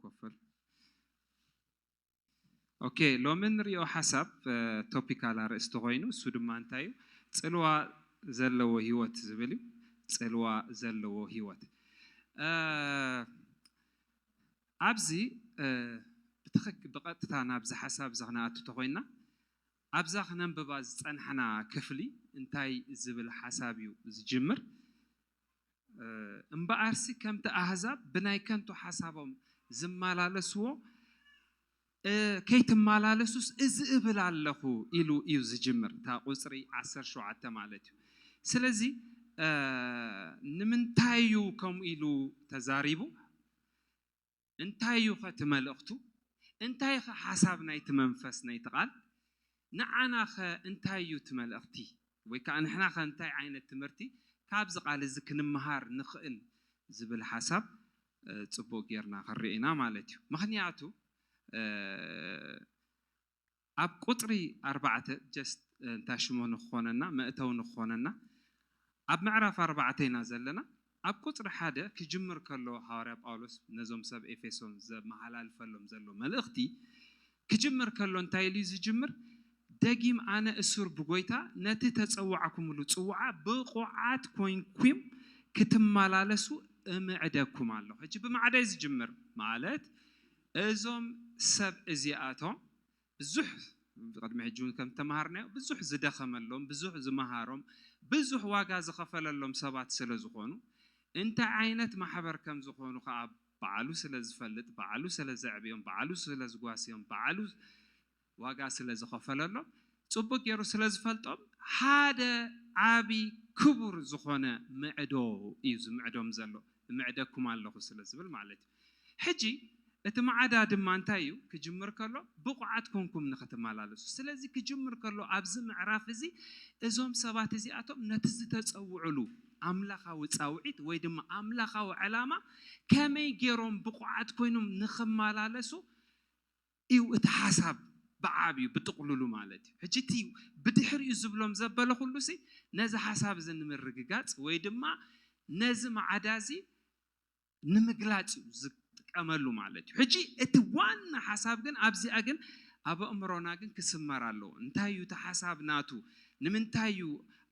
ኮፈል። ኦኬ፣ ሎሚ ንሪኦ ሓሳብ፣ እ፣ ቶፒካል ኣርእስቲ ኮይኑ፣ እሱ ድማ እንታይ እዩ? ጽልዋ ዘለዎ ህይወት ዝብል እዩ። ጽልዋ ዘለዎ ህይወት። እ፣ ኣብዚ፣ እ፣ ብትኽክ-፣ ብቐጥታ ናብዚ ሓሳብ እዚ ክነኣቱ ተኾይና፣ ኣብዛ ክነንብባ ዝጸንሐና ክፍሊ እንታይ ዝብል ሓሳብ እዩ ዝጅምር? እ፣ እምበኣርሲ ከምቲ ኣህዛብ ብናይ ከንቱ ሓሳቦም ዝመላለስዎ፣ እ፣ ከይትመላለሱስ እዚ እብል ኣለኹ ኢሉ እዩ ዝጅምር። እታ ቁጽሪ ዓሰርተ ሸውዓተ ማለት እዩ። ስለዚ፣ እ፣ ንምንታይ እዩ ከምኡ ኢሉ ተዛሪቡ? እንታይ እዩ ኸ እቲ መልእኽቱ? እንታይ ኸ ሓሳብ ናይቲ መንፈስ ናይቲ ቃል? ንዓና ኸ እንታይ እዩ እቲ መልእኽቲ? ወይ ከዓ ንሕና ኸ እንታይ ዓይነት ትምህርቲ ካብዚ ቃል እዚ ክንምሃር ንኽእል ዝብል ሓሳብ፣ እ፣ ጽቡቕ ጌርና ክንርኢ ኢና ማለት እዩ። ምኽንያቱ፣ እ፣ ኣብ ቁጽሪ ኣርባዕተ፣ ጀስት፣ እ፣ እንታሽሞ ንክኾነና፣ መእተዊ ንክኾነና፣ ኣብ ምዕራፍ ኣርባዕተ ኢና ዘለና። ኣብ ቁጽሪ ሓደ ክጅምር ከሎ ሃዋርያ ጳውሎስ ነዞም ሰብ ኤፌሶን ዘመሃላልፈሎም ዘሎ መልእኽቲ ክጅምር ከሎ እንታይ ኢሉ እዩ ዝጅምር? ደጊም ኣነ እሱር ብጎይታ ነቲ ተጸዋዕኩምሉ ጽዋዓ ብቑዓት ኮይንኩም ክትመላለሱ እምዕደኩም ኣለኹ። ሕጂ ብማዕዳ እዩ ዝጅምር ማለት እዞም ሰብ እዚኣቶም ብዙሕ ቅድሚ ሕጂ እውን ከም ተማሃርናዮ ብዙሕ ዝደኸመሎም፣ ብዙሕ ዝመሃሮም፣ ብዙሕ ዋጋ ዝኸፈለሎም ሰባት ስለ ዝኾኑ እንታይ ዓይነት ማሕበር ከም ዝኾኑ ከዓ ባዕሉ ስለ ዝፈልጥ፣ ባዕሉ ስለ ዘዕብዮም፣ ባዕሉ ስለ ዝጓስዮም፣ ባዕሉ ዋጋ ስለ ዝኸፈለሎም፣ ጽቡቅ ገይሩ ስለ ዝፈልጦም ሓደ ዓቢ ክቡር ዝኾነ ምዕዶ እዩ ዝምዕዶም ዘሎ። እምዕደኩም ኣለኹ ስለ ዝብል ማለት እዩ። ሕጂ እቲ ማዕዳ ድማ እንታይ እዩ ክጅምር ከሎ? ብቑዓት ኮንኩም ንኽትመላለሱ። ስለዚ ክጅምር ከሎ ኣብዚ ምዕራፍ እዚ እዞም ሰባት እዚኣቶም ነቲ ዝተጸውዕሉ ኣምላኻዊ ጻውዒት ወይ ድማ ኣምላኻዊ ዕላማ ከመይ ገይሮም ብቑዓት ኮይኖም ንኽመላለሱ እዩ እቲ ሓሳብ ብዓብዩ ብጥቕሉሉ ማለት እዩ። ሕጂ እቲ ብድሕሪኡ ዝብሎም ዘበለ ኩሉ ሲ ነዚ ሓሳብ እዚ ንምርግጋጽ ወይ ድማ ነዚ ማዕዳ እዚ ንምግላጽ እዩ ዝጥቀመሉ ማለት እዩ። ሕጂ እቲ ዋና ሓሳብ ግን ኣብዚኣ ግን ኣብ ኣእምሮና ግን ክስመር ኣለዎ። እንታይ እዩ እቲ ሓሳብ ናቱ? ንምንታይ እዩ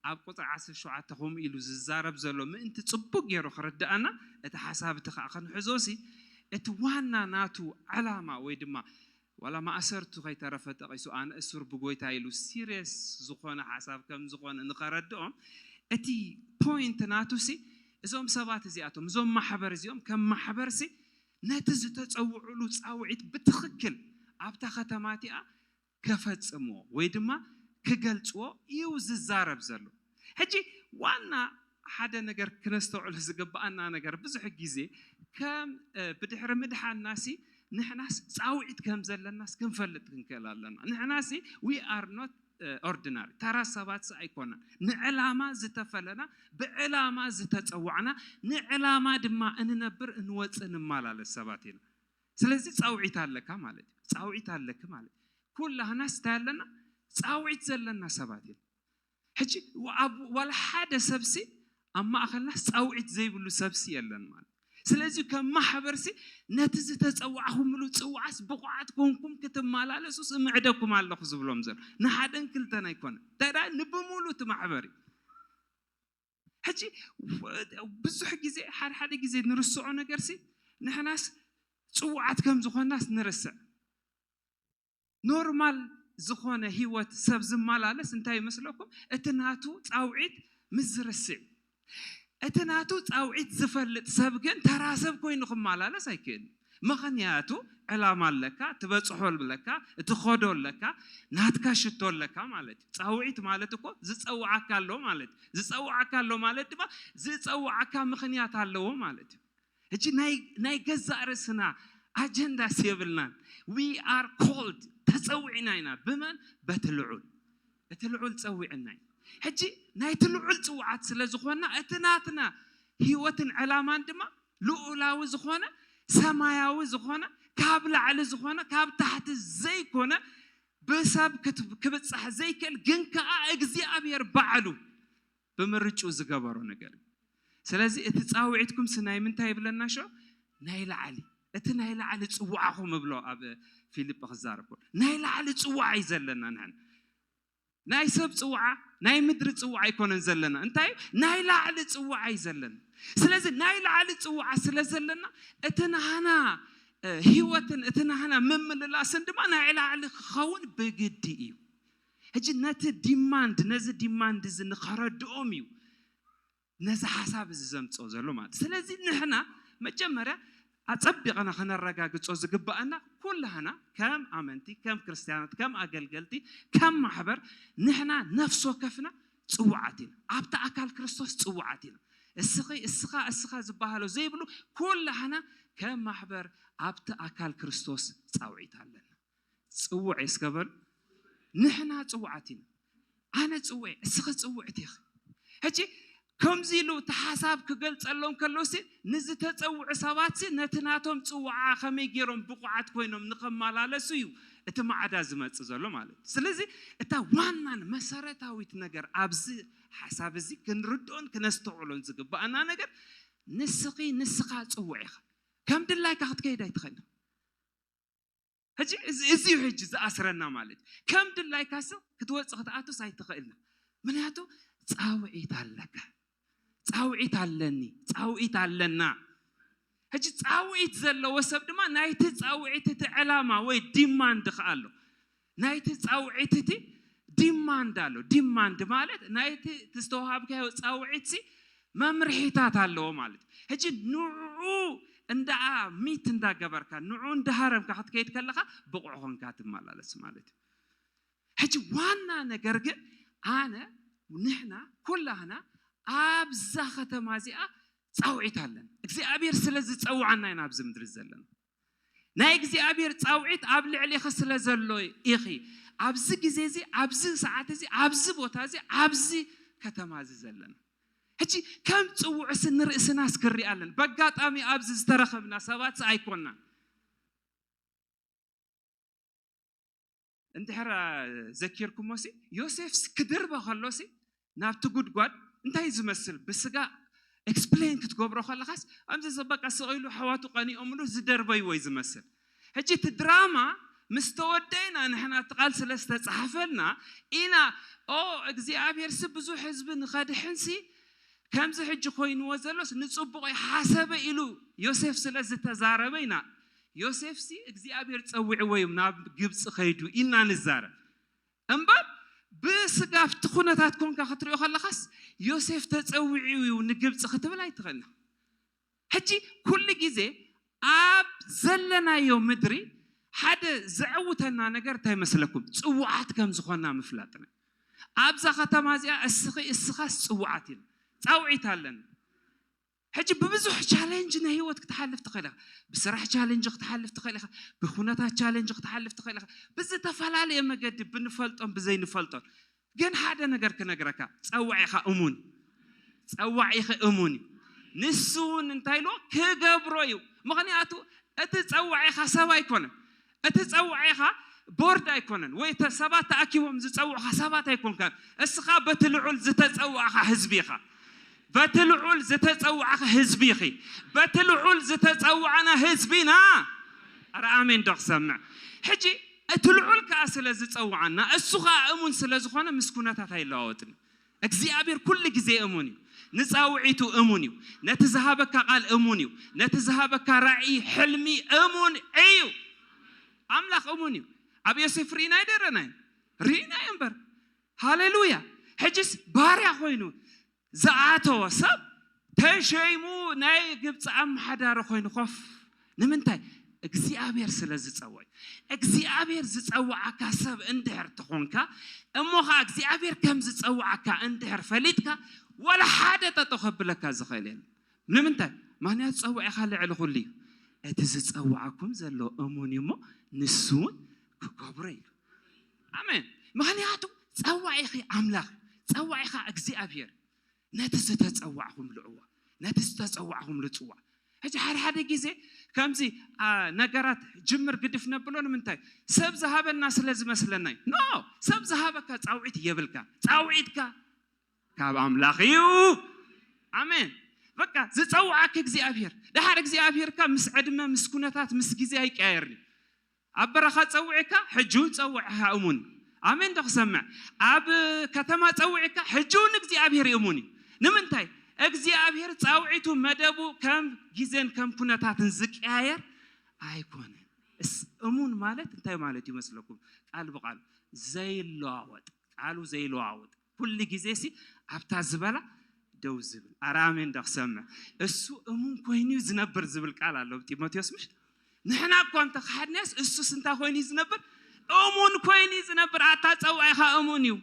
ኣብ ቁጽሪ ዓሰርተ ሸውዓተ ከምኡ ኢሉ ዝዛረብ ዘሎ ምእንቲ ጽቡቅ ገይሩ ክርድኣና እቲ ሓሳብ እቲ ከዓ ክንሕዞ ሲ እቲ ዋና ናቱ ዕላማ ወይ ድማ ዋላ ማእሰርቱ ከይተረፈ ጠቒሱ ኣነ እሱር ብጎይታ ኢሉ ሲሪየስ ዝኾነ ሓሳብ ከም ዝኾነ ንኸረድኦም እቲ ፖይንት ናቱ ሲ እዞም ሰባት እዚኣቶም እዞም ማሕበር እዚኦም ከም ማሕበር ሲ ነቲ ዝተጸውዕሉ ጻውዒት ብትኽክል ኣብታ ከተማ እቲኣ ከፈጽምዎ ወይ ድማ ክገልጽዎ እዩ ዝዛረብ ዘሎ። ሕጂ ዋና ሓደ ነገር ክነስተውዕሎ ዝግብኣና ነገር ብዙሕ ግዜ ከም፣ እ፣ ብድሕሪ ምድሓንና ሲ ንሕናስ ጻውዒት ከም ዘለናስ ክንፈልጥ ክንክእል ኣለና። ንሕና ሲ we are not, እ፣ ordinary፣ ተራ ሰባት ሲ ኣይኮናን። ንዕላማ ዝተፈለና፣ ብዕላማ ዝተጸዋዕና፣ ንዕላማ ድማ እንነብር፣ እንወጽእ፣ እንመላለስ ሰባት ኢና። ስለዚ ጻውዒት ኣለካ ማለት እዩ። ጻውዒት ኣለኪ ማለት እዩ። ኩላህናስ እንታይ ኣለና? ጻውዒት ዘለና ሰባት ኢና። ሕጂ ኣብ ዋላ ሓደ ሰብሲ ኣብ ማእኸልናስ ጻውዒት ዘይብሉ ሰብሲ የለን ማለት እዩ። ስለዚ ከም ማሕበርሲ ነቲ ዝተጸዋዕኹምሉ ጽዋዕስ ብቑዓት ኮንኩም ክትመላለሱስ እምዕደኩም ኣለኹ ዝብሎም ዘሎ። ንሓደን ክልተን ኣይኮነን። እንታይ ደኣ ንብሙሉ እቲ ማሕበር እዩ። ሕጂ ብዙሕ ግዜ፣ ሓደ ሓደ ግዜ ንርስዖ ነገርሲ ንሕናስ ጽዋዓት ከም ዝኾንናስ ንርስዕ። ኖርማል ዝኾነ ህይወት ሰብ ዝመላለስ እንታይ ይመስለኩም? እቲ ናቱ ጻውዒት ምስ ዝርስዕ። እቲ ናቱ ጻውዒት ዝፈልጥ ሰብ ግን ተራ ሰብ ኮይኑ ክመላለስ ኣይክእልን። ምኽንያቱ ዕላማ ኣለካ፣ ትበጽሖ ኣለካ፣ እትኸዶ ኣለካ፣ ናትካ ሽቶ ኣለካ ማለት እዩ። ጻውዒት ማለት እኮ ዝጸውዓካ ኣሎ ማለት እዩ። ዝጸውዓካ ኣሎ ማለት ድማ ዝጸውዓካ ምኽንያት ኣለዎ ማለት እዩ። ሕጂ ናይ፣ ናይ ገዛእ ርእስና ኣጀንዳስ የብልናን። We are called፣ ተጸዊዕና ኢና። ብመን? በቲ ልዑል። እቲ ልዑል ጸዊዕና እዩ። ሕጂ ናይቲ ልዑል ጽውዓት ስለ ዝኾንና እቲ ናትና ህይወትን ዕላማን ድማ ልዑላዊ ዝኾነ፣ ሰማያዊ ዝኾነ፣ ካብ ላዕሊ ዝኾነ፣ ካብ ታሕቲ ዘይኮነ፣ ብሰብ ክት-፣ ክብጻሕ ዘይክእል ግን ከኣ እግዚኣብሔር ባዕሉ ብምርጭኡ ዝገበሮ ነገር እዩ። ስለዚ እቲ ጻውዒትኩም ሲ ናይ ምንታይ ይብለና ሽዑ? ናይ ላዕሊ። እቲ ናይ ላዕሊ ጽዋዕኹም እብሎ ኣብ ፊልጲ ክዛረብ ከሎ፣ ናይ ላዕሊ ጽዋዕ እዩ ዘለና ንሕና። ናይ ሰብ ጽዋዓ፣ ናይ ምድሪ ጽዋዕ ኣይኮነን ዘለና። እንታይ እዩ? ናይ ላዕሊ ጽዋዕ እዩ ዘለና። ስለዚ ናይ ላዕሊ ጽዋዓ ስለ ዘለና፣ እቲ ናህና፣ እ፣ ህይወትን እቲ ናህና ምምልላስን ድማ ናይ ላዕሊ ክኸውን ብግዲ እዩ። ሕጂ ነቲ ዲማንድ፣ ነዚ ዲማንድ እዚ ንኸረድኦም እዩ ነዚ ሓሳብ እዚ ዘምጽኦ ዘሎ ማለት። ስለዚ ንሕና መጀመርያ ኣጸቢቕና ከነረጋግጾ ዝግብኣና፣ ኩላህና ከም ኣመንቲ፣ ከም ክርስትያናት፣ ከም ኣገልገልቲ፣ ከም ማሕበር፣ ንሕና ነፍሲ ወከፍና ጽዋዓት ኢና። ኣብቲ ኣካል ክርስቶስ ጽዋዓት ኢና። እስኺ፣ እስኻ፣ እስኻ ዝበሃሎ ዘይብሉ፣ ኩላህና ከም ማሕበር ኣብቲ ኣካል ክርስቶስ ጻውዒት ኣለና። ጽውዕ እስከ በሉ። ንሕና ጽውዓት ኢና። ኣነ ጽውዕ፣ እስኺ ጽውዕቲ ኢኺ። ሕጂ ከምዚ ኢሉ እቲ ሓሳብ ክገልጸሎም ከሎሲ፣ ንዝተጸውዑ ሰባትሲ ነቲ ናቶም ጽዋዓ ከመይ ገይሮም ብቑዓት ኮይኖም ንኸመላለሱ እዩ እቲ ማዕዳ ዝመጽእ ዘሎ ማለት እዩ። ስለዚ እታ ዋናን መሰረታዊት ነገር ኣብዚ ሓሳብ እዚ ክንርድኦን ክነስተውዕሎን ዝግብኣና ነገር፣ ንስኺ ንስኻ ጽውዕ ኢኻ። ከም ድላይካ ክትከይድ ኣይትኽእልን። ሕጂ እዚ፣ እዚ እዩ ሕጂ ዝኣስረና ማለት እዩ። ከም ድላይካስ ክትወጽእ ክትኣቱስ ኣይትኽእልና። ምክንያቱ ጻውዒት ኣለካ። ጻውዒት ኣለኒ፣ ጻውዒት ኣለና። ሕጂ ጻውዒት ዘለዎ ሰብ ድማ ናይቲ ጻውዒት እቲ ዕላማ ወይ ዲማንድ ከኣ ኣሎ። ናይቲ ጻውዒት እቲ ዲማንድ ኣሎ። ዲማንድ ማለት ናይቲ እቲ ዝተዋሃብካዮ ጻውዒትሲ መምርሒታት ኣለዎ ማለት እዩ። ሕጂ ንዕኡ እንዳኣ ሚት እንዳገበርካ፣ ንዕኡ እንዳሃረምካ ክትከይድ ከለኻ ብቑዕ ኾንካ ትመላለስ ማለት እዩ። ሕጂ ዋና ነገር ግን ኣነ፣ ንሕና፣ ኩላህና ኣብዛ ከተማ እዚኣ ጻውዒት ኣለና። እግዚኣብሔር ስለ ዝጸውዓና ኢና ኣብዚ ምድሪ ዘለና። ናይ እግዚኣብሔር ጻውዒት ኣብ ልዕሌኺ ስለ ዘሎ ኢኺ ኣብዚ ግዜ እዚ፣ ኣብዚ ሰዓት እዚ፣ ኣብዚ ቦታ እዚ፣ ኣብዚ ከተማ እዚ ዘለና። ሕጂ ከም ጽውዕሲ ንርእስናስ ክርኢ ኣለና። በጋጣሚ ኣብዚ ዝተረኸብና ሰባትሲ ኣይኮንናን። እንድሕር ዘኪርኩሞሲ፣ ዮሴፍስ ክድርበ ከሎሲ ናብቲ ጉድጓድ እንታይ እዩ ዝመስል? ብስጋ ኤክስፕሌን ክትገብሮ ከለኻስ፣ ከምዚ በቃ ስቕ ኢሉ ኣሕዋቱ ቀኒኦምሉ ዝደርበይዎ እዩ ዝመስል። ሕጂ እቲ ድራማ ምስ ተወደእና፣ ንሕና እቲ ቃል ስለ ዝተጻሕፈልና ኢና፣ ኦ፣ እግዚኣብሔርሲ ብዙሕ ህዝቢ ንኸድሕንሲ ከምዚ ሕጂ ኮይንዎ ዘሎስ ንጽቡቕ ይሓሰበ ኢሉ ዮሴፍ ስለ ዝተዛረበ ኢና፣ ዮሴፍሲ እግዚኣብሔር ጸዊዕዎ እዩ ናብ ግብጺ ከይዱ ኢልና ንዛረብ። እምበር ብስጋ ኣብቲ ኩነታት ኮንካ ክትሪኦ ከለኻስ ዮሴፍ ተጸዊዑ እዩ ንግብጺ ክትብል ኣይትኽእልና። ሕጂ ኩሉ ግዜ ኣብ ዘለናዮ ምድሪ ሓደ ዘዕውተና ነገር እንታይ መስለኩም? ጽውዓት ከም ዝኾንና ምፍላጥና። ኣብዛ ከተማ እዚኣ እስኺ እስኻስ ጽውዓት ኢና። ጻውዒት ኣለና። ሕጂ ብብዙሕ ቻሌንጅ ናይ ህይወት ክትሓልፍ ትኽእል ኢኻ። ብስራሕ ቻሌንጅ ክትሓልፍ ትኽእል ኢኻ። ብኩነታት ቻሌንጅ ክትሓልፍ ትኽእል ኢኻ። ብዝተፈላለየ መገዲ ብንፈልጦን ብዘይንፈልጦን። ግን ሓደ ነገር ክነግረካ፣ ጸዋዒኻ እሙን። ጸዋዒኺ እሙን እዩ። ንሱ እውን እንታይ ኢልዎ? ክገብሮ እዩ። ምኽንያቱ እቲ ጸዋዒኻ ሰብ ኣይኮነን። እቲ ጸዋዒኻ ቦርድ ኣይኮነን። ወይ ተ-፣ ሰባት ተኣኪቦም ዝጸውዑኻ ሰባት ኣይኮንካን። እስኻ በቲ ልዑል ዝተጸዋዕኻ ህዝቢ ኢኻ። በቲ ልዑል ዝተጸዋዕኻ ህዝቢ ኢኺ። በቲ ልዑል ዝተጸዋዕና ህዝቢ ኢና። ኣረ ኣሜን ዶ ክሰምዕ? ሕጂ እቲ ልዑል ከኣ ስለ ዝጸውዓና፣ እሱ ከኣ እሙን ስለ ዝኾነ ምስ ኩነታት ኣይለዋወጥን። እግዚኣብሔር ኩሉ ግዜ እሙን እዩ። ንጻውዒቱ እሙን እዩ። ነቲ ዝሃበካ ቃል እሙን እዩ። ነቲ ዝሃበካ ራእይ፣ ሕልሚ እሙን እዩ። ኣምላኽ እሙን እዩ። ኣብ ዮሴፍ ርኢናዮ ዶ ረኣናዮ? ርኢናዮ እምበር። ሃሌሉያ። ሕጂስ ባርያ ኮይኑ ዝኣተወ ሰብ ተሸይሙ ናይ ግብፂ ኣመሓዳሪ ኮይኑ ኮፍ። ንምንታይ? እግዚኣብሔር ስለ ዝፀውዕ። እግዚኣብሔር ዝፀውዓካ ሰብ እንድሕር ትኾንካ፣ እሞ ኸዓ እግዚኣብሔር ከም ዝፀውዓካ እንድሕር ፈሊጥካ፣ ወላ ሓደ ጠጠው ከብለካ ዝኽእል የለን። ንምንታይ? ምኽንያቱ ፀውዒኻ ልዕሊ ኩሉ እዩ። እቲ ዝፀውዓኩም ዘሎ እሙን እዩ እሞ ንሱ እውን ክገብሮ እዩ። ኣሜን። ምኽንያቱ ጸዋዒኺ ኣምላኽ፣ ጸዋዒኻ እግዚኣብሔር፣ ነቲ ዝተጸዋዕኹም ልዕዋ፣ ነቲ ዝተጸዋዕኹም ልጽዋ። ሕጂ ሓደ ሓደ ግዜ ከምዚ፣ አ፣ ነገራት ጅምር ግድፍ ነብሎ ንምንታይ? ሰብ ዝሃበና ስለ ዝመስለና እዩ። ኖ፣ ሰብ ዝሃበካ ጻውዒት የብልካ። ጻውዒትካ ካብ ኣምላኽ እዩ። ኣሜን። በቃ ዝጸውዓካ እግዚኣብሔር። ደሓር እግዚኣብሔርካ ምስ ዕድመ፣ ምስ ኩነታት፣ ምስ ግዜ ኣይቀያየርን እዩ። ኣብ በረኻ ጸውዕካ፣ ሕጂ እውን ጸውዕኻ እሙን። ኣሜን ዶ ክሰምዕ? ኣብ ከተማ ጸውዕካ፣ ሕጂ እውን እግዚኣብሔር እሙን እዩ። ንምንታይ? እግዚኣብሔር ጻውዒቱ፣ መደቡ ከም ግዜን ከም ኩነታትን ዝቀያየር ኣይኮነን። እስ-፣ እሙን ማለት እንታይ ማለት ይመስለኩም? ቃል ብቃል ዘይለዋወጥ፣ ቃሉ ዘይለዋወጥ፣ ኩሉ ግዜ ሲ ኣብታ ዝበላ ደው ዝብል። ኣረ ኣሜን ዶ ክሰምዕ? እሱ እሙን ኮይኑ እዩ ዝነብር ዝብል ቃል ኣሎ ኣብ ጢሞቴዎስ፣ ምሽ? ንሕና እኳ እንተኸሓድናዮስ፣ እሱስ እንታይ ኮይኑ እዩ ዝነብር? እሙን ኮይኑ እዩ ዝነብር። ኣታ ጸዋዒኻ እሙን እዩ።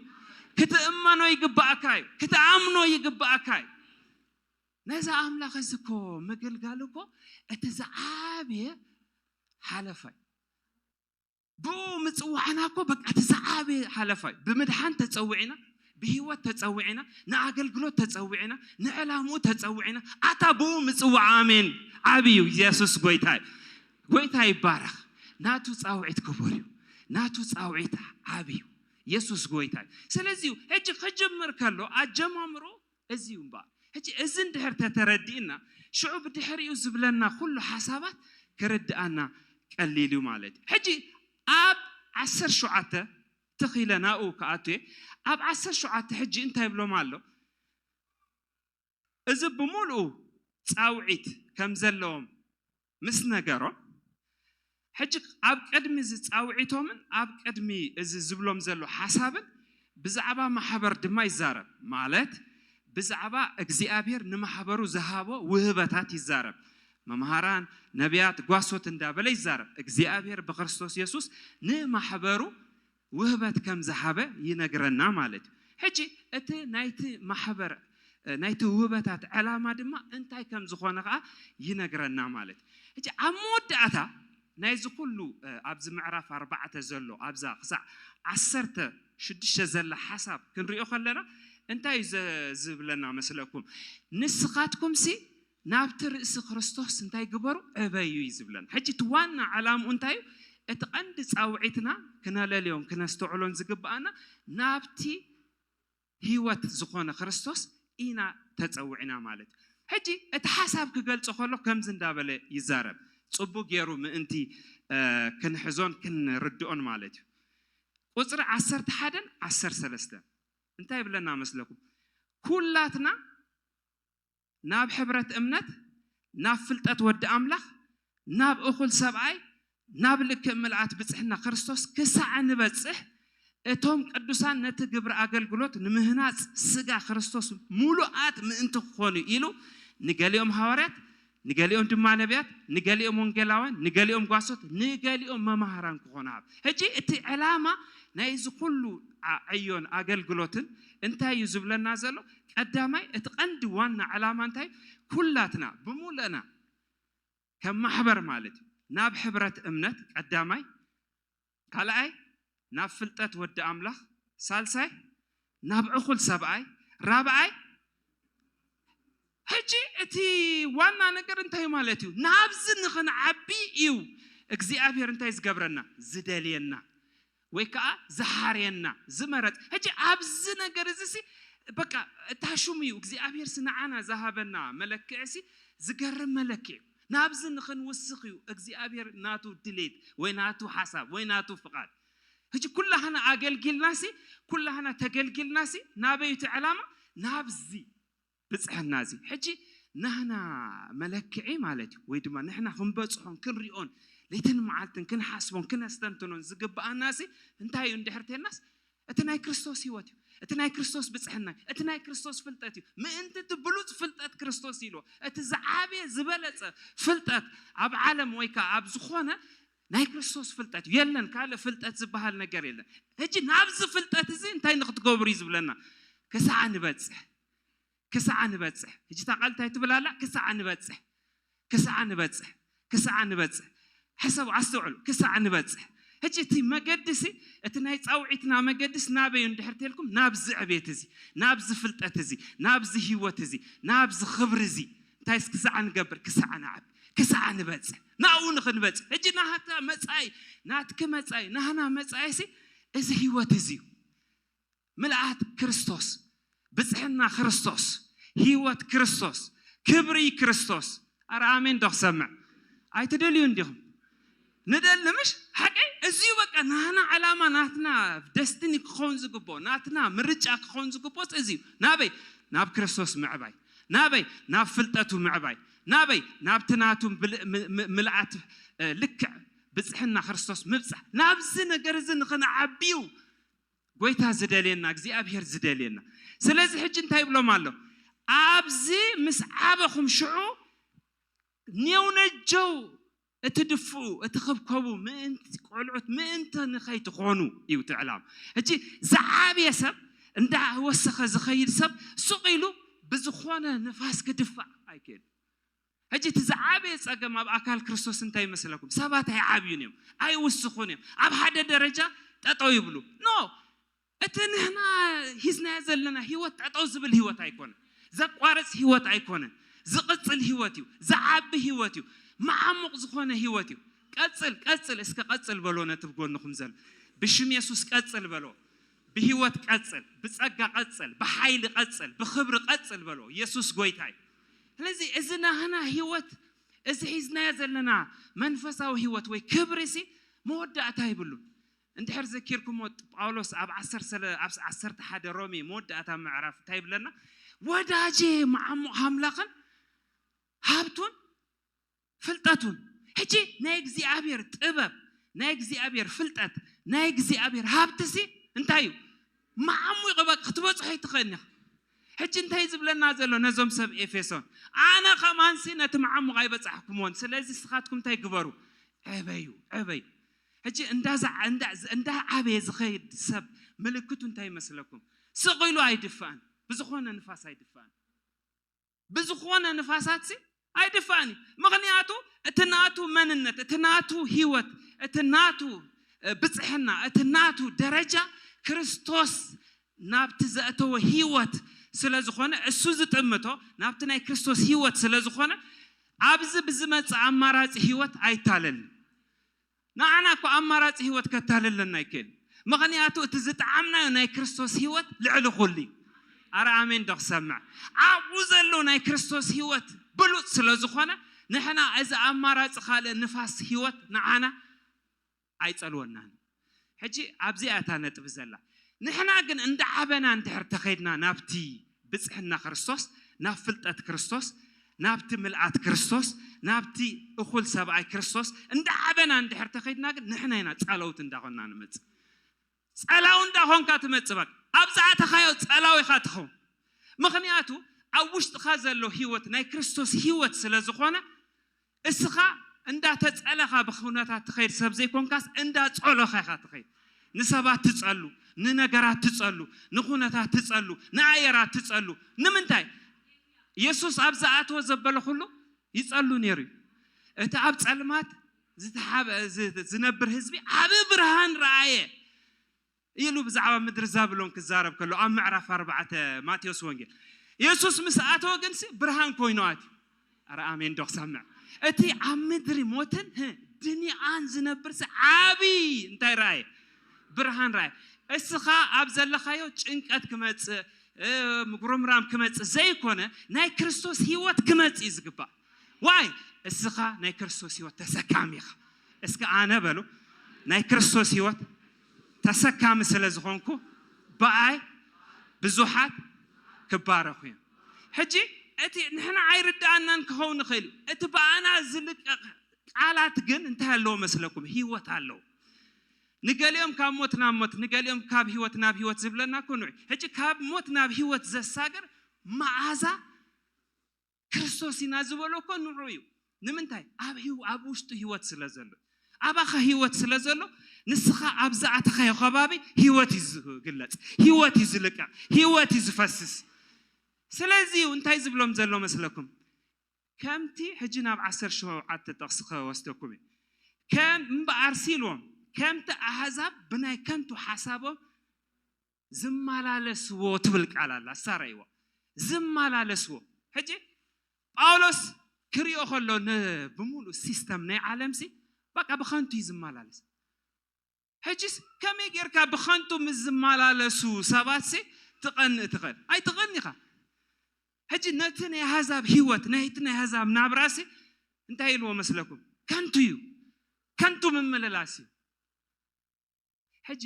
ክትእመኖ ይግባኣካ እዩ። ክትኣምኖ ይግባኣካ እዩ። ነዛ ኣምላኽ እዚ እኮ ምግልጋል እኮ እቲ ዝዓበየ ሓለፋ እዩ። ብኡ ምጽዋዕና እኮ በቃ እቲ ዝዓበየ ሓለፋ እዩ። ብምድሓን ተጸዊዕና፣ ብህይወት ተጸዊዕና፣ ንኣገልግሎት ተጸዊዕና፣ ንዕላምኡ ተጸዊዕና። ኣታ ብኡ ምጽዋዕ፣ ኣሜን፣ ዓቢ እዩ። የሱስ ጎይታ እዩ። ጎይታ ይባረኽ። ናቱ ጻውዒት ክቡር እዩ። ናቱ ጻውዒት ዓቢ እዩ። የሱስ ጎይታ እዩ። ስለዚ እዩ ሕጂ ክጅምር ከሎ ኣጀማምሮ እዚ እዩ እምበኣር። ሕጂ እዚ እንድሕር ተተረዲእና፣ ሽዑ ብድሕሪኡ ዝብለና ኩሉ ሓሳባት ክርድኣና ቀሊል እዩ ማለት እዩ። ሕጂ ኣብ ዓሰርተ ሸውዓተ ትኺለ ናብኡ ክኣቱ እየ። ኣብ ዓሰርተ ሸውዓተ ሕጂ እንታይ ይብሎም ኣሎ? እዚ ብምሉኡ ጻውዒት ከም ዘለዎም ምስ ነገሮም፣ ሕጂ ኣብ ቅድሚ እዚ ጻውዒቶምን ኣብ ቅድሚ እዚ ዝብሎም ዘሎ ሓሳብን ብዛዕባ ማሕበር ድማ ይዛረብ። ማለት ብዛዕባ እግዚኣብሔር ንማሕበሩ ዝሃቦ ውህበታት ይዛረብ። መምሃራን፣ ነቢያት፣ ጓሶት እንዳበለ ይዛረብ። እግዚኣብሔር ብክርስቶስ የሱስ ንማሕበሩ ውህበት ከም ዝሃበ ይነግረና ማለት እዩ። ሕጂ እቲ ናይቲ ማሕበር፣ ናይቲ ውህበታት ዕላማ ድማ እንታይ ከም ዝኾነ ኸዓ ይነግረና ማለት እዩ። ሕጂ ኣብ መወዳእታ ናይዚ ኩሉ፣ እ፣ ኣብዚ ምዕራፍ ኣርባዕተ ዘሎ ኣብዛ ክሳዕ ዓሰርተ ሽዱሽተ ዘላ ሓሳብ ክንሪኦ ከለና እንታይ እዩ ዘ-፣ ዝብለና መስለኩም? ንስኻትኩምሲ ናብቲ ርእሲ ክርስቶስ እንታይ ግበሩ? ዕበዩ እዩ ዝብለና። ሕጂ እቲ ዋና ዕላምኡ እንታይ እዩ? እቲ ቀንዲ ጻውዒትና ክነለልዮን ክነስተውዕሎን ዝግብኣና ናብቲ ህይወት ዝኾነ ክርስቶስ ኢና ተጸዊዕና ማለት እዩ። ሕጂ እቲ ሓሳብ ክገልጾ ከሎ ከምዚ እንዳበለ ይዛረብ። ጽቡቅ ገይሩ ምእንቲ፣ እ፣ ክንሕዞን ክንርድኦን ማለት እዩ። ቁጽሪ ዓሰርተ ሓደን ዓሰርተ ሰለስተን እንታይ ይብለና መስለኩም? ኩላትና ናብ ሕብረት እምነት፣ ናብ ፍልጠት ወዲ ኣምላኽ፣ ናብ እኹል ሰብኣይ፣ ናብ ልክእ ምልኣት ብጽሕና ክርስቶስ ክሳዕ ንበጽሕ፣ እቶም ቅዱሳን ነቲ ግብሪ ኣገልግሎት ንምህናጽ ስጋ ክርስቶስ ምሉኣት ምእንቲ ክኾኑ ኢሉ፣ ንገሊኦም ሃዋርያት፣ ንገሊኦም ድማ ነቢያት፣ ንገሊኦም ወንጌላውያን፣ ንገሊኦም ጓሶት፣ ንገሊኦም መማህራን ክኾኑ ሃብ። ሕጂ እቲ ዕላማ ናይዚ ኩሉ ዓ-፣ ዕዮን ኣገልግሎትን እንታይ እዩ ዝብለና ዘሎ? ቀዳማይ፣ እቲ ቀንዲ ዋና ዕላማ እንታይ? ኩላትና ብሙሉእና ከም ማሕበር ማለት እዩ፣ ናብ ሕብረት እምነት ቀዳማይ፣ ካልኣይ ናብ ፍልጠት ወዲ ኣምላኽ፣ ሳልሳይ ናብ ዕኹል ሰብኣይ፣ ራብኣይ ሕጂ እቲ ዋና ነገር እንታይ ማለት እዩ? ናብዚ ንኽንዓቢ እዩ እግዚኣብሔር እንታይ ዝገብረና? ዝደልየና ወይ ከዓ ዝሓርየና፣ ዝመረጽ። ሕጂ ኣብዚ ነገር እዚ ሲ በቃ እታ ሽሙ እዩ እግዚኣብሔር ሲ ንዓና ዝሃበና መለክዒ ሲ ዝገርም መለክዒ እዩ። ናብዚ ንኽንውስኽ እዩ እግዚኣብሔር ናቱ ድሌት ወይ ናቱ ሓሳብ ወይ ናቱ ፍቓድ። ሕጂ ኩላህና ኣገልጊልናሲ፣ ኩላህና ተገልጊልናሲ፣ ናበይ እቲ ዕላማ? ናብዚ ብጽሕናዚ። ሕጂ ናህና መለክዒ ማለት እዩ፣ ወይ ድማ ንሕና ክንበጽሖን ክንሪኦን ለይትን መዓልትን ክንሓስቦን ክነስተንትኖን ዝግብኣናሲ እንታይ እዩ እንድሕር ተልናስ፣ እቲ ናይ ክርስቶስ ህይወት እዩ። እቲ ናይ ክርስቶስ ብጽሕና እዩ። እቲ ናይ ክርስቶስ ፍልጠት እዩ። ምእንቲ እቲ ብሉጽ ፍልጠት ክርስቶስ ኢልዎ፣ እቲ ዝዓበየ ዝበለጸ ፍልጠት ኣብ ዓለም ወይ ከዓ ኣብ ዝኾነ ናይ ክርስቶስ ፍልጠት እዩ። የለን፣ ካልእ ፍልጠት ዝበሃል ነገር የለን። ሕጂ ናብዚ ፍልጠት እዚ እንታይ ንክትገብሩ እዩ ዝብለና? ክሳዕ ንበጽሕ፣ ክሳዕ ንበጽሕ። ሕጂ እታ ቃል እንታይ ትብል ኣላ? ክሳዕ ንበጽሕ፣ ክሳዕ ንበጽሕ፣ ክሳዕ ንበጽሕ። ሕሰቡ፣ ኣስተውዕሉ፣ ክሳዕ ንበጽሕ። ሕጂ እቲ መገዲ ሲ፣ እቲ ናይ ጻውዒትና መገዲስ ናበይ እዩ እንድሕር ተልኩም? ናብዚ ዕቤት እዚ፣ ናብዚ ፍልጠት እዚ፣ ናብዚ ህይወት እዚ፣ ናብዚ ክብሪ እዚ። እንታይስ ክሳዕ ንገብር? ክሳዕ ንዓቢ፣ ክሳዕ ንበጽሕ፣ ናብኡ ንኽንበጽሕ። ሕጂ ናህታ መጻኢ፣ ናትኪ መጻኢ፣ ናህና መጻኢ ሲ፣ እዚ ህይወት እዚ እዩ። ምልኣት ክርስቶስ፣ ብጽሕና ክርስቶስ፣ ህይወት ክርስቶስ፣ ክብሪ ክርስቶስ። ኣረ ኣሜን ዶ ክሰምዕ? ኣይትደልዩ እንዲኹም? ንደሊ ምሽ ሓቀይ እዚዩ በቃ ናህና ዓላማ ናትና ደስቲኒ ክኸውን ዝግብኦ ናትና ምርጫ ክኸውን ዝግብኦ እዚዩ ናበይ ናብ ክርስቶስ ምዕባይ ናበይ ናብ ፍልጠቱ ምዕባይ ናበይ ናብቲ ናቱ ምልኣት ልክዕ ብፅሕና ክርስቶስ ምብፃሕ ናብዚ ነገር እዚ ንኽንዓብዩ ጎይታ ዝደልየና እግዚኣብሔር ዝደልየና ስለዚ ሕጂ እንታይ ይብሎም ኣሎ ኣብዚ ምስ ዓበኹም ሽዑ ኔው ነጀው እቲ ድፍኡ እቲ ክብከቡ ምእንቲ ቆልዑት ምእንቲ ንኸይትኾኑ እዩ እቲ ዕላማ ሕጂ ዝዓብየ ሰብ እንዳወሰኸ ዝኸይድ ሰብ ሱቕ ኢሉ ብዝኾነ ንፋስ ክድፋእ ኣይክእል ሕጂ እቲ ዝዓበየ ጸገም ኣብ ኣካል ክርስቶስ እንታይ ይመስለኩም ሰባት ኣይዓብዩን እዮም ኣይውስኹን እዮም ኣብ ሓደ ደረጃ ጠጠው ይብሉ ኖ እቲ ንሕና ሂዝናዮ ዘለና ህይወት ጠጠው ዝብል ህይወት ኣይኮነን ዘቋርፅ ህይወት ኣይኮነን ዝቕፅል ህይወት እዩ ዝዓቢ ህይወት እዩ መዓሙቕ ዝኾነ ህይወት እዩ ቀፅል ቀፅል እስከ ቀፅል በሎ ነቲ ብጎንኹም ዘሎ ብሽም የሱስ ቀፅል በሎ ብህይወት ቀፅል ብፀጋ ቀፅል ብሓይሊ ቀፅል ብክብሪ ቀፅል በሎ የሱስ ጎይታ እዩ ስለዚ እዚ ናህና ህይወት እዚ ሒዝናዮ ዘለና መንፈሳዊ ህይወት ወይ ክብሪ ሲ መወዳእታ ይብሉን እንድሕር ዘኪርኩሞ ጳውሎስ ኣብ ዓሰርተ ሓደ ሮሜ መወዳእታ ምዕራፍ እንታይ ይብለና ወዳጄ መዓሙቕ ኣምላኽን ሃብቱን ፍልጠቱን ሕጂ ናይ እግዚኣብሔር ጥበብ ናይ እግዚኣብሔር ፍልጠት ናይ እግዚኣብሔር ሃብትሲ እንታይ እዩ መዓሙቕ በቃ ክትበፅሖ ይትኽእል ኢኻ ሕጂ እንታይ ዝብለና ዘሎ ነዞም ሰብ ኤፌሶን ኣነ ከማንሲ ነቲ መዓሙቕ ኣይበፃሕኩምዎን ስለዚ ስኻትኩም እንታይ ግበሩ ዕበዩ ዕበዩ ሕጂ እንዳ ዓበየ ዝኸይድ ሰብ ምልክቱ እንታይ ይመስለኩም ስቕ ኢሉ ኣይድፋእን ብዝኾነ ንፋስ ኣይድፋእን ብዝኾነ ንፋሳት ሲ ኣይድፋእን እዩ ምኽንያቱ እቲ ናቱ መንነት እቲ ናቱ ህይወት እቲ ናቱ ብፅሕና እቲ ናቱ ደረጃ ክርስቶስ ናብቲ ዘእተወ ህይወት ስለ ዝኾነ እሱ ዝጥምቶ ናብቲ ናይ ክርስቶስ ህይወት ስለ ዝኾነ ኣብዚ ብዝመፅእ ኣማራፂ ህይወት ኣይታለልን ንዓና እኮ ኣማራፂ ህይወት ከታልለና ኣይክእል ምኽንያቱ እቲ ዝጠዓምናዮ ናይ ክርስቶስ ህይወት ልዕሊ ኩሉ እዩ ኣረ ኣሜን ዶ ክሰምዕ ኣብኡ ዘሎ ናይ ክርስቶስ ህይወት ብሉፅ ስለ ዝኾነ ንሕና እዚ ኣማራፂ ካልእ ንፋስ ህይወት ንዓና ኣይፀልወናን ሕጂ ኣብዚኣ እታ ነጥቢ ዘላ ንሕና ግን እንዳዓበና እንድሕር ተኸይድና ናብቲ ብፅሕና ክርስቶስ ናብ ፍልጠት ክርስቶስ ናብቲ ምልኣት ክርስቶስ ናብቲ እኹል ሰብኣይ ክርስቶስ እንዳዓበና እንድሕር ተኸይድና ግን ንሕና ኢና ፀለውቲ እንዳኾንና ንመፅእ ፀላው እንዳኾንካ ትመፅእ በቃ ኣብ ዝኣተኻዮ ፀላው ኢኻ ትኸውን ምኽንያቱ ኣብ ውሽጥኻ ዘሎ ህይወት ናይ ክርስቶስ ህይወት ስለ ዝኾነ እስኻ እንዳተፀለኻ ብኩነታት ትኸይድ ሰብ ዘይኮንካስ እንዳፀሎኻ ኢኻ ትኸይድ ንሰባት ትፀሉ ንነገራት ትፀሉ ንኩነታት ትፀሉ ንኣየራት ትፀሉ ንምንታይ የሱስ ኣብ ዝኣተወ ዘበለ ኩሉ ይፀሉ ነይሩ እዩ እቲ ኣብ ፀልማት ዝነብር ህዝቢ ዓብ ብርሃን ረኣየ ኢሉ ብዛዕባ ምድሪ ዛብሎን ክዛረብ ከሎ ኣብ ምዕራፍ ኣርባዕተ ማቴዎስ ወንጌል የሱስ ምስ ኣተወ ግን ብርሃን ኮይኑ ኣትዩ ኣረ ኣሜን ዶ ክሰምዕ እቲ ኣብ ምድሪ ሞትን ድኒኣን ዝነብር ዓብይ እንታይ ረኣየ ብርሃን ረኣየ እስኻ ኣብ ዘለኻዮ ጭንቀት ክመፅእ ምጉርምራም ክመፅእ ዘይኮነ ናይ ክርስቶስ ህይወት ክመፅእ እዩ ዝግባእ ዋይ እስኻ ናይ ክርስቶስ ህይወት ተሰካሚ ኢኻ እስከ ኣነ በሉ ናይ ክርስቶስ ህይወት ተሰካሚ ስለ ዝኾንኩ ብኣይ ብዙሓት ክባረኹ እዮም ሕጂ እቲ ንሕና ኣይርድኣናን ክኸውን ይኽእል እዩ እቲ ብኣና ዝልቀቕ ቃላት ግን እንታይ ኣለዎ መስለኩም ህይወት ኣለዎ ንገሊኦም ካብ ሞት ናብ ሞት ንገሊኦም ካብ ህይወት ናብ ህይወት ዝብለና እኮ ንዑ ሕጂ ካብ ሞት ናብ ህይወት ዘሳግር መዓዛ ክርስቶስ ኢና ዝበሎ እኮ ንዑ እዩ ንምንታይ ኣብ ኣብ ውሽጡ ህይወት ስለ ዘሎ ኣባኻ ህይወት ስለ ዘሎ ንስኻ ኣብ ዝኣተኻዮ ከባቢ ህይወት እዩ ዝግለፅ ህይወት እዩ ዝልቀቕ ህይወት እዩ ዝፈስስ ስለዚ እዩ እንታይ ዝብሎም ዘሎ መስለኩም ከምቲ ሕጂ ናብ ዓሰርተ ሸውዓተ ጥቕሲ ክወስደኩም እዩ ከም እምበኣር ሲልዎም ከምቲ ኣህዛብ ብናይ ከንቱ ሓሳቦም ዝመላለስዎ ትብል ቃል ኣላ ሳራይዎ ዝመላለስዎ ሕጂ ጳውሎስ ክሪኦ ከሎ ብሙሉእ ሲስተም ናይ ዓለምሲ በቃ ብኸንቱ እዩ ዝመላለስ ሕጂስ ከመይ ጌርካ ብኸንቱ ምስ ዝመላለሱ ሰባትሲ ትቐንእ ትኽእል ኣይትኽእልን ኢኻ ሕጂ ነቲ ናይ ኣህዛብ ህይወት፣ ናይቲ ናይ ኣህዛብ ናብራሲ እንታይ ኢልዎ መስለኩም? ከንቱ እዩ። ከንቱ ምምልላስ እዩ። ሕጂ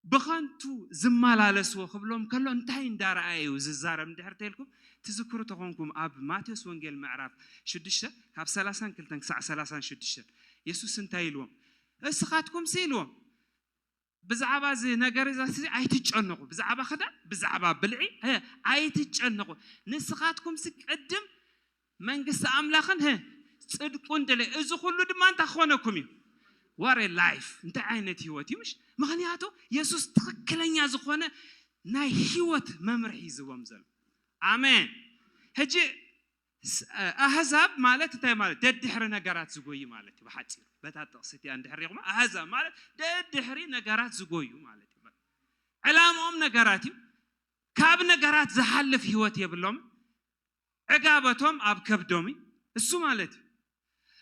ብኸንቱ ዝመላለስዎ ክብሎም ከሎ እንታይ እንዳረኣየ እዩ ዝዛረብ እንድሕር ተልኩም ትዝክሩ ተኾንኩም፣ ኣብ ማቴዎስ ወንጌል ምዕራፍ ሽዱሽተ ካብ ሰላሳን ክልተን ክሳዕ ሰላሳን ሽዱሽተን የሱስ እንታይ ኢልዎም? እስኻትኩም ሲ ኢልዎም፣ ብዛዕባ እዚ ነገር እዚ ኣይትጨነቁ፣ ብዛዕባ ክዳ ብዛዕባ ብልዒ እ፣ ኣይትጨነቁ። ንስኻትኩም ሲ ቅድም መንግስቲ ኣምላኽን ህ ጽድቁን ድለ፣ እዚ ኩሉ ድማ እንታይ ክኾነኩም እዩ? ዋሬ ላይፍ እንታይ ዓይነት ህይወት እዩ? ምሽ ምኽንያቱ የሱስ ትኽክለኛ ዝኾነ ናይ ህይወት መምርሒ ይዝቦም ዘሎ። ኣሜን። ሕጂ ስ- ኣህዛብ ማለት እንታይ ማለት? ደድሕሪ ነገራት ዝጎዩ ማለት እዩ። ብሓፂሩ በታ ጥቕሲ እቲኣ እንድሕር ሪኹማ ኣህዛብ ማለት ደድሕሪ ነገራት ዝጎዩ ማለት እዩ። ዕላምኦም ነገራት እዩ። ካብ ነገራት ዝሓልፍ ህይወት የብሎም። ዕጋበቶም ኣብ ከብዶም እዩ። እሱ ማለት እዩ።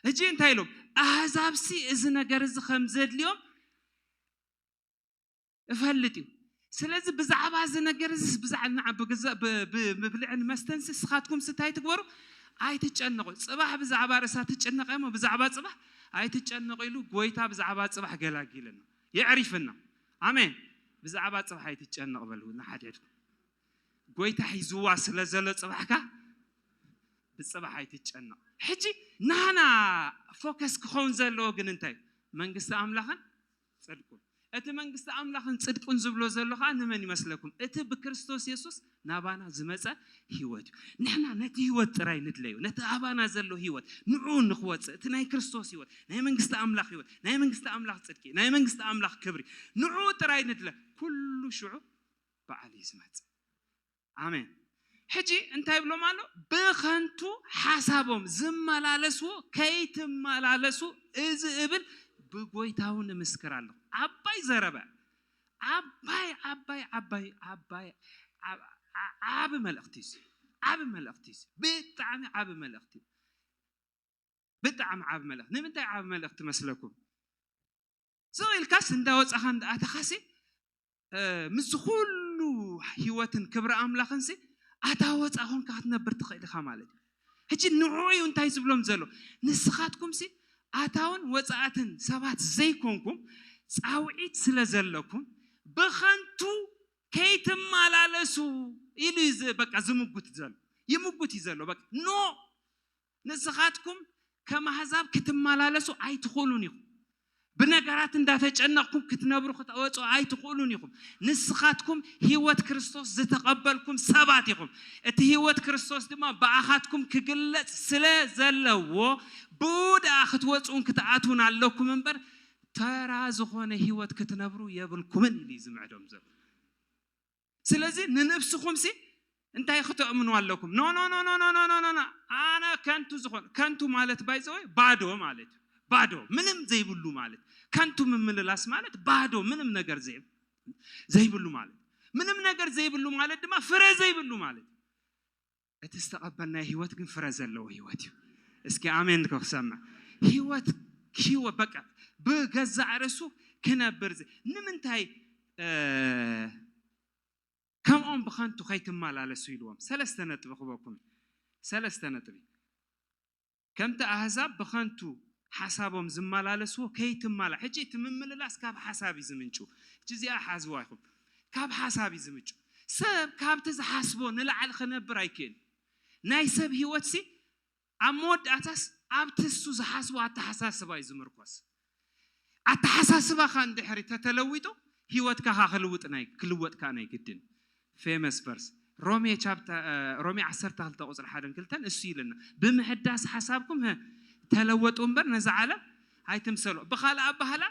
ሕጂ እንታይ ኢሎም? ኣህዛብሲ እዚ ነገር እዚ ከም ዘድልዮም እፈልጥ እዩ። ስለዚ ብዛዕባ እዚ ነገር እዚ ብዛዕባ ንዓ ብግዛ- ብ- ብ- ብብልዕን መስተንሲ ንስኻትኩም ስታይ ትግበሩ? ኣይትጨነቑ። ፅባሕ ብዛዕባ ርእሳ ትጨነቐ እሞ ብዛዕባ ፅባሕ ኣይትጨነቑ ኢሉ ጎይታ ብዛዕባ ፅባሕ ገላጊልና የዕሪፍና። ኣሜን። ብዛዕባ ፅባሕ ኣይትጨነቕ በሉ ንሓድሕድኩም። ጎይታ ሒዝዋ ስለ ዘሎ ፅባሕካ ብፅባሕ ኣይትጨነቕ። ሕጂ ናና ፎከስ ክኸውን ዘለዎ ግን እንታይ? መንግስቲ ኣምላኽን ፅድቁን። እቲ መንግስቲ ኣምላኽን ጽድቁን ዝብሎ ዘሎ ኸዓ ንመን ይመስለኩም? እቲ ብክርስቶስ የሱስ ናባና ዝመጸ ህይወት እዩ። ንሕና ነቲ ህይወት ጥራይ ንድለዩ፣ ነቲ ኣባና ዘሎ ህይወት ንዕኡ ንኽወጽእ፣ እቲ ናይ ክርስቶስ ህይወት፣ ናይ መንግስቲ ኣምላኽ ህይወት፣ ናይ መንግስቲ ኣምላኽ ጽድቂ፣ ናይ መንግስቲ ኣምላኽ ክብሪ ንዕኡ ጥራይ ንድለ። ኩሉ ሽዑ በዓል እዩ ዝመጽእ። ኣሜን። ሕጂ እንታይ ይብሎም ኣሎ? ብኸንቱ ሓሳቦም ዝመላለስዎ ከይትመላለሱ እዚ እብል ብጎይታውን እምስክር ኣለኹ። ዓባይ ዘረባ፣ ዓባይ ዓባይ ዓባይ ዓባይ ዓብ- ዓ- ዓቢ መልእኽቲ እዩ። ዓቢ መልእኽቲ እዩ። ብጣዕሚ ዓቢ መልእኽቲ እዩ። ብጣዕሚ ዓቢ መልእኽቲ። ንምንታይ ዓቢ መልእኽቲ መስለኩም? ስቕ ኢልካስ እንዳወጻኻ እንዳኣተኻሲ ምስ ኩሉ ህይወትን ክብሪ ኣምላኽንሲ ኣታ ወፃ ኮንካ ክትነብር ትኽእል ኢኻ ማለት እዩ። ሕጂ ንዕኡ እዩ እንታይ ዝብሎም ዘሎ? ንስኻትኩምሲ ኣታውን ወፃእትን ሰባት ዘይኮንኩም ፃውዒት ስለ ዘለኩም ብኸንቱ ከይትመላለሱ ኢሉ እዩ ዝ- በቃ ዝምጉት ዘሎ። ይምጉት እዩ ዘሎ። በቃ ኖ ንስኻትኩም ከም ኣህዛብ ክትመላለሱ ኣይትኽእሉን ኢኹም። ብነገራት እንዳተጨነቕኩም ክትነብሩ ክትወፁ ኣይትኽእሉን ኢኹም። ንስኻትኩም ህይወት ክርስቶስ ዝተቐበልኩም ሰባት ኢኹም። እቲ ህይወት ክርስቶስ ድማ ብኣኻትኩም ክግለጽ ስለ ዘለዎ ብኡ ደኣ ክትወፁን ክትኣትውን ኣለኩም እምበር ተራ ዝኾነ ህይወት ክትነብሩ የብልኩምን ኢሉ እዩ ዝምዕዶም ዘሎ። ስለዚ ንነብስኹም ሲ እንታይ ክተእምኑ ኣለኩም? ኖ ኖ ኖ ኖ ኖ ኖ ኖ ኖ ኣነ ከንቱ ዝኾን ከንቱ ማለት ባይዘወይ ባዶ ማለት እዩ። ባዶ ምንም ዘይብሉ ማለት ከንቱ ምምልላስ ማለት ባዶ ምንም ነገር ዘይ ዘይብሉ ማለት ምንም ነገር ዘይብሉ ማለት ድማ ፍረ ዘይብሉ ማለት እቲ ዝተቐበልናዮ ህይወት ግን ፍረ ዘለዎ ህይወት እዩ። እስኪ ኣሜን ክሰምዕ ህይወት ህይወት በቃ ብገዛእ ርእሱ ክነብር ዝ- ንምንታይ እ፣ ከምኦም ብኸንቱ ከይትመላለሱ ኢልዎም። ሰለስተ ነጥቢ ክበኩም ሰለስተ ነጥቢ ከምቲ ኣህዛብ ብኸንቱ ሓሳቦም ዝመላለስዎ ከይትማላ ሕጂ እቲ ምምልላስ ካብ ሓሳብ እዩ ዝምንጩ። ሕጂ እዚኣ ሓዝዋ ይኹም ካብ ሓሳብ እዩ ዝምንጩ። ሰብ ካብቲ ዝሓስቦ ንላዕሊ ክነብር ኣይክእል። ናይ ሰብ ህይወትሲ ኣብ መወዳእታስ ኣብቲ እሱ ዝሓስቦ ኣተሓሳስባ እዩ ዝምርኮስ። ኣተሓሳስባኻ እንድሕሪ ተተለዊጡ ህይወትካ ካ ክልውጥ ናይ ክልወጥ ካ ናይ ግድን። ፌመስ ቨርስ ሮሜ ቻፕተር ሮሜ ዓሰርተ ክልተ ቁፅሪ ሓደን ክልተን እሱ ይልና ብምሕዳስ ሓሳብኩም ህ ተለወጡ እምበር ነዛ ዓለም ኣይትምሰሉ። ብኻልእ ኣባህላ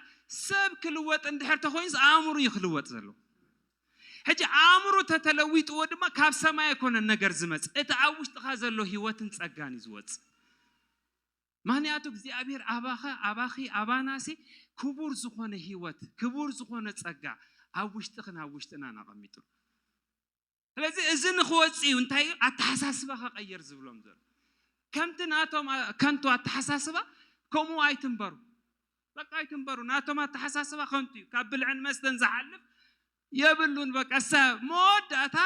ሰብ ክልወጥ እንድሕር ተኮይኑስ ኣእምሩ እዩ ክልወጥ ዘሎ። ሕጂ ኣእምሩ ተተለዊጥዎ ድማ ካብ ሰማይ ኣይኮነን ነገር ዝመጽእ እቲ ኣብ ውሽጥኻ ዘሎ ህይወትን ጸጋን እዩ ዝወጽእ። ምክንያቱ እግዚኣብሔር ኣባኻ ኣባኺ ኣባናሲ ክቡር ዝኾነ ህይወት ክቡር ዝኾነ ጸጋ ኣብ ውሽጥኽን ኣብ ውሽጥናን ኣቐሚጡ። ስለዚ እዚ ንክወፅእ እዩ እንታይ እዩ ኣተሓሳስባኻ ቀይር ዝብሎም ዘሎ። ከምቲ ናቶም ኣ- ከንቱ ኣተሓሳስባ ከምኡ ኣይትንበሩ። በቃ ኣይትንበሩ። ናቶም ኣተሓሳስባ ከንቱ እዩ። ካብ ብልዕን መስተን ዝሓልፍ የብሉን። በቃ እሳ መወዳእታ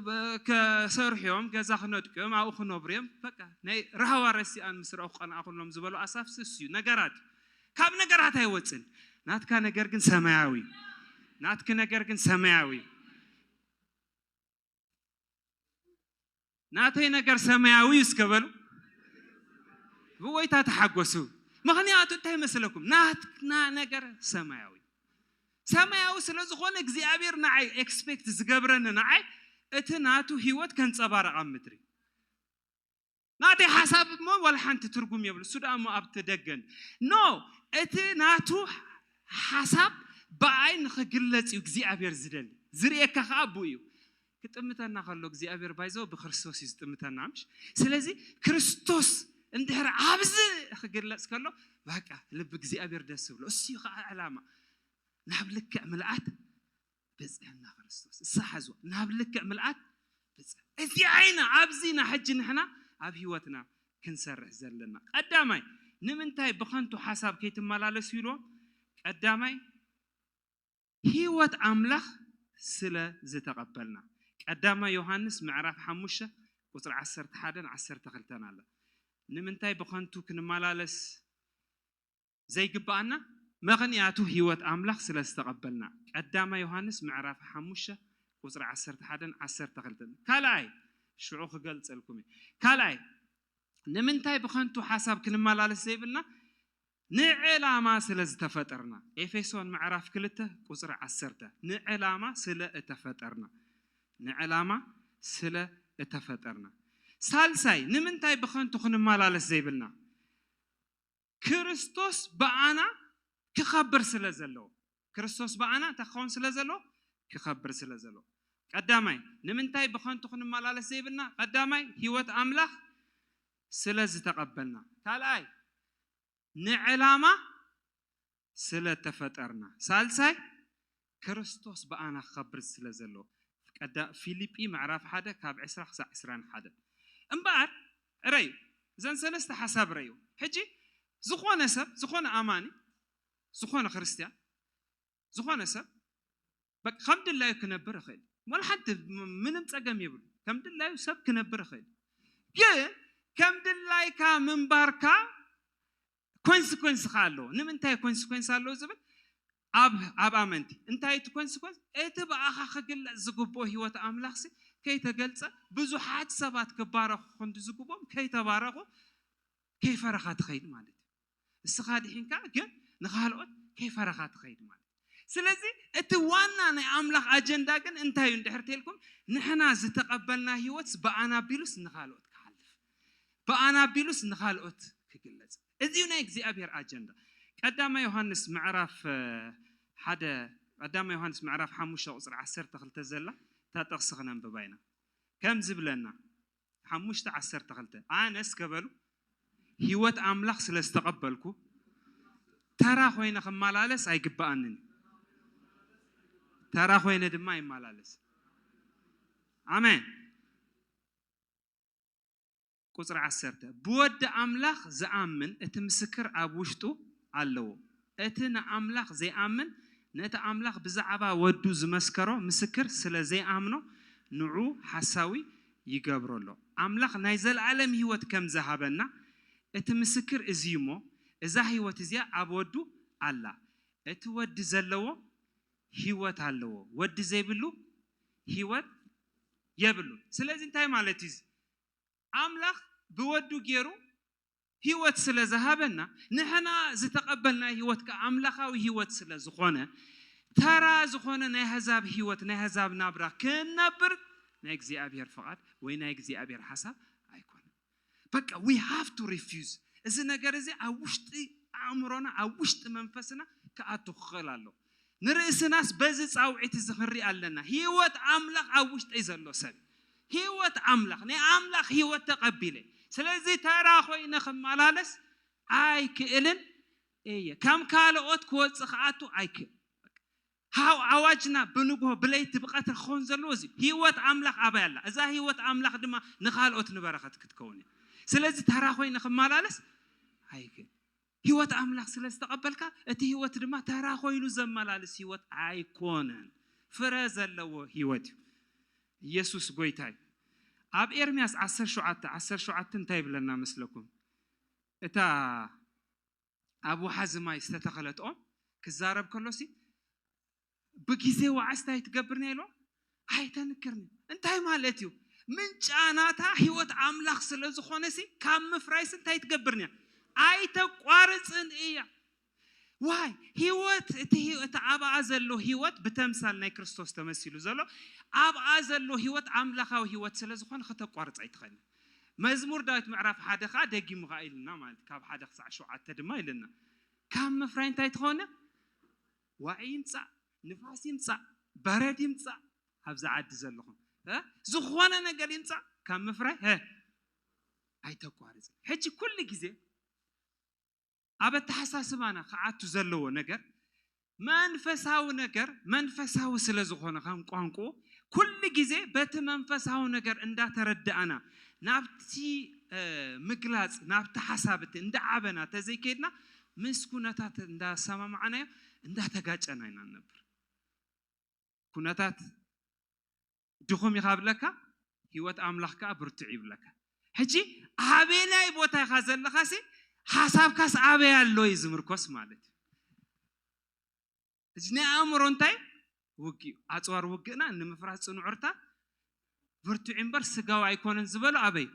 ብ- ከሰርሑ እዮም፣ ገዛ ክነድቁ እዮም፣ ኣብኡ ክነብሩ እዮም። በቃ ናይ ራህዋ ረሲኣን ምስ ረእኹ ቀናእኹሎም ዝበሉ ኣሳፍሲ እሱ እዩ። ነገራት ካብ ነገራት ኣይወፅን። ናትካ ነገር ግን ሰማያዊ እዩ። ናትኪ ነገር ግን ሰማያዊ እዩ። ናተይ ነገር ሰማያዊ እዩ እስከ በሉ። ብወይታ ተሓጎሱ። ምኽንያቱ እንታይ መስለኩም? ናትና ነገር ሰማያዊ። ሰማያዊ ስለ ዝኾነ እግዚኣብሔር ንዓይ ኤክስፔክት ዝገብረኒ፣ ንዓይ እቲ ናቱ ህይወት ከንጸባርቕ ኣብ ምድሪ። ናተይ ሓሳብ እሞ ዋላ ሓንቲ ትርጉም የብሉ። እሱ ደኣ እሞ ኣብቲ ደገን። ኖ፣ እቲ ናቱ ሓሳብ ብኣይ ንኽግለጽ እዩ እግዚኣብሔር ዝደሊ። ዝርእየካ ከኣ ብኡ እዩ። ክጥምተና ከሎ እግዚኣብሔር ባይዘው ብክርስቶስ እዩ ዝጥምተና፣ ምሽ? ስለዚ ክርስቶስ እንድሕር ኣብዚ ክግለጽ ከሎ፣ በቃ ልቢ እግዚኣብሔር ደስ ዝብሎ። እሱ እዩ ከኣ ዕላማ። ናብ ልክዕ ምልኣት በጽሐና ክርስቶስ። እሳ ሓዝዋ። ናብ ልክዕ ምልኣት በጽሐ። እዚ ዓይና ኣብዚ ኢና ሕጂ ንሕና ኣብ ህይወትና ክንሰርሕ ዘለና። ቀዳማይ፣ ንምንታይ ብኸንቱ ሓሳብ ከይትመላለሱ ኢልዎም? ቀዳማይ፣ ህይወት ኣምላኽ ስለ ዝተቐበልና። ቀዳማይ ዮሃንስ ምዕራፍ ሓሙሽተ ቁጽሪ ዓሰርተ ሓደን ዓሰርተ ክልተን ኣሎ። ንምንታይ ብኸንቱ ክንመላለስ ዘይግብኣና? ምኽንያቱ ህይወት ኣምላኽ ስለ ዝተቐበልና። ቀዳማይ ዮሃንስ ምዕራፍ ሓሙሽተ ቁጽሪ ዓሰርተ ሓደን ዓሰርተ ክልተን። ካልኣይ፣ ሽዑ ክገልጸልኩም እየ። ካልኣይ፣ ንምንታይ ብኸንቱ ሓሳብ ክንመላለስ ዘይብልና? ንዕላማ ስለ ዝተፈጠርና። ኤፌሶን ምዕራፍ ክልተ ቁጽሪ ዓሰርተ። ንዕላማ ስለ እተፈጠርና። ንዕላማ ስለ እተፈጠርና። ሳልሳይ፣ ንምንታይ ብኸንቱ ክንመላለስ ዘይብልና? ክርስቶስ ብኣና ክኸብር ስለ ዘለዎ። ክርስቶስ ብኣና እንታይ ክኸውን ስለ ዘለዎ? ክኸብር ስለ ዘለዎ። ቀዳማይ፣ ንምንታይ ብኸንቱ ክንመላለስ ዘይብልና? ቀዳማይ፣ ህይወት ኣምላኽ ስለ ዝተቐበልና። ካልኣይ፣ ንዕላማ ስለ ተፈጠርና። ሳልሳይ፣ ክርስቶስ ብኣና ክኸብር ስለ ዘለዎ። ቀዳ-፣ ፊልጲ ምዕራፍ ሓደ ካብ ዕስራ ክሳዕ ዕስራን ሓደ። እምበኣር፣ ዕረዩ፣ እዘን ሰለስተ ሓሳብ ረዩ። ሕጂ፣ ዝኾነ ሰብ፣ ዝኾነ ኣማኒ፣ ዝኾነ ክርስትያን፣ ዝኾነ ሰብ፣ በቃ፣ ከም ድላዩ ክነብር ይኽእል። ወላ ሓንቲ ም-፣ ምንም ጸገም የብሉ። ከም ድላዩ ሰብ ክነብር ይኽእል። ግን፣ ከም ድላይካ ምንባርካ ኮንስኮንስ ከ ኣለዎ። ንምንታይ ኮንስኮንስ ኣለዎ ዝብል? ኣብ፣ ኣብ ኣመንቲ። እንታይ እቲ ኮንስኮንስ? እቲ ብኣኻ ክግለጽ ዝግብኦ ህይወት ኣምላኽሲ ከይተገልጸ፣ ብዙሓት ሰባት ክባረኹ ክንዲ ዝግብኦም ከይተባረኹ፣ ከይፈረኻ ትኸይድ ማለት እዩ። እስኻ ድሒንካ ግን ንኻልኦት ከይፈረኻ ትኸይድ ማለት እዩ። ስለዚ እቲ ዋና ናይ ኣምላኽ ኣጀንዳ ግን እንታይ እዩ እንድሕር ተልኩም? ንሕና ዝተቐበልና ህይወት ብኣና ኣቢሉስ ንኻልኦት ክሓልፍ፣ ብኣና ኣቢሉስ ንኻልኦት ክግለጽ። እዚ እዩ ናይ እግዚኣብሔር ኣጀንዳ። ቀዳማይ ዮሃንስ ምዕራፍ፣ እ፣ ሓደ፣ ቀዳማይ ዮሃንስ ምዕራፍ ሓሙሽተ ቁጽሪ ዓሰርተ ክልተ ዘላ እታ ጥቕሲ ክነንብባ ኢና። ከም ዝብለና፣ ሓሙሽተ ዓሰርተ ክልተ፣ ኣነ እስከ በሉ፣ ህይወት ኣምላኽ ስለ ዝተቐበልኩ፣ ተራ ኮይነ ክመላለስ ኣይግብኣንን። ተራ ኮይነ ድማ ይመላለስ። ኣሜን። ቁጽሪ ዓሰርተ፣ ብወዲ ኣምላኽ ዝኣምን እቲ ምስክር ኣብ ውሽጡ ኣለዎ። እቲ ንኣምላኽ ዘይኣምን፣ ነቲ ኣምላኽ ብዛዕባ ወዱ ዝመስከሮ ምስክር ስለ ዘይኣምኖ፣ ንዑ ሓሳዊ ይገብሮ ኣሎ። ኣምላኽ ናይ ዘለኣለም ህይወት ከም ዝሃበና፣ እቲ ምስክር እዚ እዩ እሞ፣ እዛ ህይወት እዚኣ ኣብ ወዱ ኣላ። እቲ ወዲ ዘለዎ ህይወት ኣለዎ። ወዲ ዘይብሉ ህይወት የብሉን። ስለዚ እንታይ ማለት እዩ እዚ? ኣምላኽ ብወዱ ገይሩ ህይወት ስለ ዝሃበና፣ ንሕና ዝተቐበልና ህይወት ከኣ ኣምላኻዊ ህይወት ስለ ዝኾነ፣ ተራ ዝኾነ ናይ ኣህዛብ ህይወት፣ ናይ ኣህዛብ ናብራ ክንነብር ናይ እግዚኣብሔር ፍቓድ ወይ ናይ እግዚኣብሔር ሓሳብ ኣይኮነን። በቃ፣ we have to refuse። እዚ ነገር እዚ ኣብ ውሽጢ ኣእምሮና፣ ኣብ ውሽጢ መንፈስና ክኣቱ ክኽእል ኣሎ። ንርእስናስ በዚ ጻውዒት እዚ ክንርኢ ኣለና። ህይወት ኣምላኽ ኣብ ውሽጠይ ዘሎ ሰብ፣ ህይወት ኣምላኽ፣ ናይ ኣምላኽ ህይወት ተቐቢለ። ስለዚ ተራ ኮይነ ክመላለስ ኣይክእልን እየ። ከም ካልኦት ክወጽእ ክኣቱ ኣይክእል። ሃው ኣዋጅና ብንግሆ፣ ብለይቲ፣ ብቐትሪ ክኸውን ዘለዎ እዚ ህይወት ኣምላኽ ኣባይ ኣላ። እዛ ህይወት ኣምላኽ ድማ ንኻልኦት ንበረኸት ክትከውን እያ። ስለዚ ተራ ኮይነ ክመላለስ ኣይክእል። ህይወት ኣምላኽ ስለ ዝተቐበልካ፣ እቲ ህይወት ድማ ተራ ኮይኑ ዘመላልስ ህይወት ኣይኮነን። ፍረ ዘለዎ ህይወት እዩ። ኢየሱስ ጎይታ እዩ። ኣብ ኤርምያስ ዓሰርተ ሸውዓተ፣ ዓሰርተ ሸውዓተ እንታይ ይብለና መስለኩም? እታ ኣብ ወሓዚ ማይ ዝተተኸለት ኦም ክዛረብ ከሎሲ፣ ብግዜ ወዓስ እንታይ ትገብርኒ ኢልዋ? ኣይተንክርኒ። እንታይ ማለት እዩ? ምንጫ ናታ ህይወት ኣምላኽ ስለ ዝኾነሲ፣ ካብ ምፍራይሲ እንታይ ትገብርኒ እያ? ኣይተቋርጽን እያ። ዋይ ህይወት፣ እቲ ህይወት፣ እቲ ኣብኣ ዘሎ ህይወት ብተምሳል ናይ ክርስቶስ ተመሲሉ ዘሎ፣ ኣብኣ ዘሎ ህይወት ኣምላኻዊ ህይወት ስለ ዝኾነ ከተቋርጽ ኣይትኽእልን። መዝሙር ዳዊት ምዕራፍ ሓደ ኸዓ ደጊሙ ኸዓ ኢልና ማለት፣ ካብ ሓደ ክሳዕ ሸውዓተ ድማ ኢልና፣ ካብ ምፍራይ እንታይ ትኾነ? ዋዒ ይምጻእ፣ ንፋስ ይምጻእ፣ በረድ ይምጻእ፣ ኣብዚ ዓዲ ዘለኹም፣ እ? ዝኾነ ነገር ይምጻእ፣ ካብ ምፍራይ፣ እ? ኣይተቋርጽ። ሕጂ ኩሉ ግዜ ኣብ ኣተሓሳስባና ክኣቱ ዘለዎ ነገር፣ መንፈሳዊ ነገር መንፈሳዊ ስለ ዝኾነ፣ ከም ቋንቋ ኩሉ ግዜ በቲ መንፈሳዊ ነገር እንዳተረዳእና፣ ናብቲ፣ እ፣ ምግላጽ፣ ናብቲ ሓሳብ እቲ እንዳዓበና ተዘይከይድና፣ ምስ ኩነታት እንዳሰማማዕናዮ እንዳተጋጨና ኢና ንነብር። ኩነታት ድኹም ኢኻ ብለካ፣ ህይወት ኣምላኽ ከኣ ብርቱዕ ይብለካ። ሕጂ ኣበየናይ ቦታ ኢኻ ዘለኻሲ፣ ሓሳብካስ ኣበይ ኣሎ እዩ ዝምርኮስ ማለት እዩ። እዚ ናይ ኣእምሮ እንታይ? ውግእ እዩ። ኣጽዋር ውግእና ንምፍራስ ጽንዑርታ ብርቱዕ እምበር ስጋዊ ኣይኮነን ዝበሎ ኣበይ?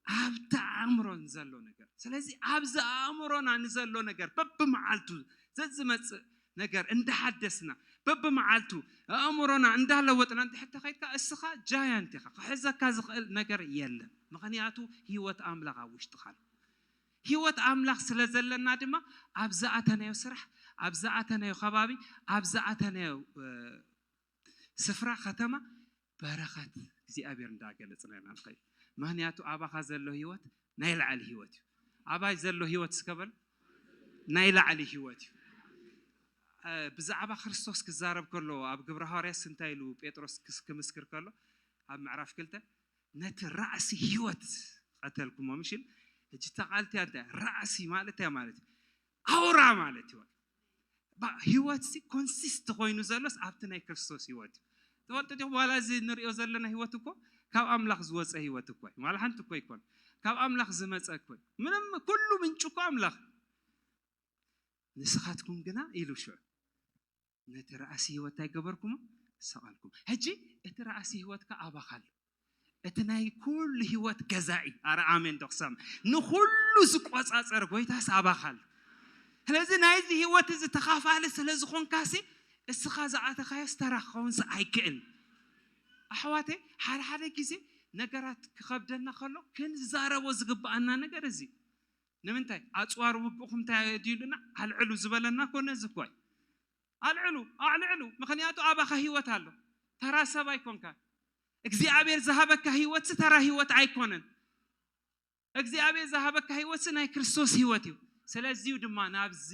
ኣብቲ ኣእምሮ ንዘሎ ነገር። ስለዚ ኣብዚ ኣእምሮና ንዘሎ ነገር በብመዓልቱ ዘዝመጽእ ነገር እንዳሓደስና፣ በብመዓልቱ ኣእምሮና እንዳለወጥና እንድሕር ተኸይድካ፣ እስኻ ጃያንት ኢኻ። ክሕዘካ ዝኽእል ነገር የለን። ምኽንያቱ ህይወት ኣምላኽ ኣብ ውሽጥኻ ኣሎ። ህይወት ኣምላኽ ስለ ዘለና ድማ ኣብ ዝኣተናዮ ስራሕ፣ ኣብ ዝኣተናዮ ከባቢ፣ ኣብ ዝኣተናዮ፣ እ፣ ስፍራ፣ ከተማ በረኸት እግዚኣብሔር እንዳገለጽና ኢና ንኸይድ። ምኽንያቱ ኣባኻ ዘሎ ህይወት ናይ ላዕሊ ህይወት እዩ። ኣባይ ዘሎ ህይወት እስከ በል፣ ናይ ላዕሊ ህይወት እዩ። እ፣ ብዛዕባ ክርስቶስ ክዛረብ ከሎ ኣብ ግብረ ሃዋርያስ እንታይ ኢሉ ጴጥሮስ ክስ-፣ ክምስክር ከሎ ኣብ ምዕራፍ ክልተ፣ "ነቲ ራእሲ ህይወት ቀተልኩሞ" ምሽ ኢሉ። ሕጂ እታ ቃል እቲኣ እንታይ ራእሲ ማለት እያ ማለት እዩ? ኣውራ ማለት እዩ። ባ-፣ ህይወት ሲ ኮንሲስት ኮይኑ ዘሎስ ኣብቲ ናይ ክርስቶስ ህይወት እዩ። ትፈልጡ ዲኹም? ዋላ እዚ ንሪኦ ዘለና ህይወት እኮ ካብ ኣምላኽ ዝወፀ ህይወት እኮ እዩ። ዋላ ሓንቲ እኮ ኣይኮን። ካብ ኣምላኽ ዝመፀ እኮ እዩ። ምንም፣ ኩሉ ምንጩ እኮ ኣምላኽ። "ንስኻትኩም ግና" ኢሉ ሽዑ፣ "ነቲ ራእሲ ህይወት እንታይ ገበርኩሞ? ሰቐልኩም።" ሕጂ እቲ ራእሲ ህይወት ከ ኣባኻ ኣሎ። እቲ ናይ ኩሉ ህይወት ገዛኢ፣ ኣረ ኣሜን ዶ ክሰምዕ፣ ንኹሉ ዝቆጻጸር ጎይታስ ኣባኻ ኣሎ። ስለዚ ናይዚ ህይወት እዚ ተኻፋሊ ስለ ዝኾንካሲ፣ እስኻ ዝኣተኻዮ ዝተራ ክኸውንሲ ኣይክእል። ኣሕዋተይ፣ ሓደ ሓደ ግዜ ነገራት ክኸብደና ከሎ ክንዛረቦ ዝግብኣና ነገር እዚ። ንምንታይ? ኣጽዋር ውግእኹም እንታይ ድዩ ኢሉና? ኣልዕሉ ዝበለና እኮ ነዚ እኮ እዩ። ኣልዕሉ፣ ኣልዕሉ። ምኽንያቱ ኣባኻ ህይወት ኣሎ። ተራ ሰብ ኣይኮንካን። እግዚኣብሔር ዝሃበካ ህይወትሲ ተራ ህይወት ኣይኮነን። እግዚኣብሔር ዝሃበካ ህይወትሲ ናይ ክርስቶስ ህይወት እዩ። ስለዚዩ ድማ ናብዚ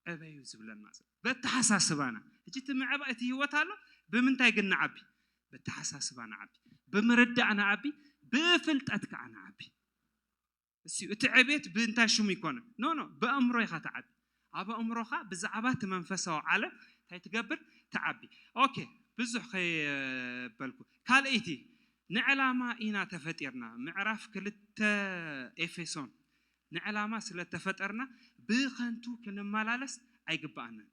ዕበዩ ዝብለና ዘሎ። በተሓሳስባና። ሕጂ እቲ ምዕባይ፣ እቲ ህይወት ኣሎ፣ ብምንታይ ግን ንዓቢ? በተሓሳስባ ንዓቢ። ብምርዳእ ንዓቢ፣ ብፍልጠት ከዓ ንዓቢ። እሱ እቲ ዕቤት ብእንታይ ሽሙ ይኮነ? ኖ፣ ኖ፣ ብኣእምሮ ኢኻ ትዓቢ። ኣብ ኣእምሮኻ ብዛዕባ እቲ መንፈሳዊ ዓለም እንታይ ትገብር? ትዓቢ። ኦኬ፣ ብዙሕ ከይበልኩ። ካልኣይቲ፣ ንዕላማ ኢና ተፈጢርና። ምዕራፍ ክልተ ኤፌሶን፣ ንዕላማ ስለ ተፈጠርና ብኸንቱ ክንመላለስ ኣይግብኣናን።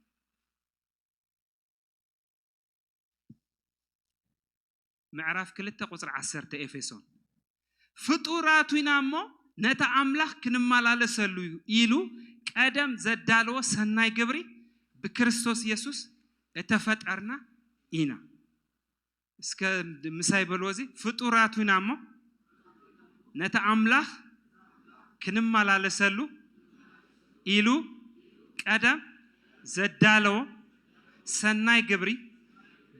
ምዕራፍ ክልተ ቁጽሪ ዓሰርተ ኤፌሶን፣ "ፍጡራቱ ኢና እሞ ነቲ ኣምላኽ ክንመላለሰሉ ኢሉ ቀደም ዘዳለዎ ሰናይ ግብሪ ብክርስቶስ የሱስ እተፈጠርና ኢና።" እስከ ምሳይ በልዎ፣ እዚ ፍጡራቱ ኢና እሞ ነቲ ኣምላኽ ክንመላለሰሉ ኢሉ ቀደም ዘዳለዎ ሰናይ ግብሪ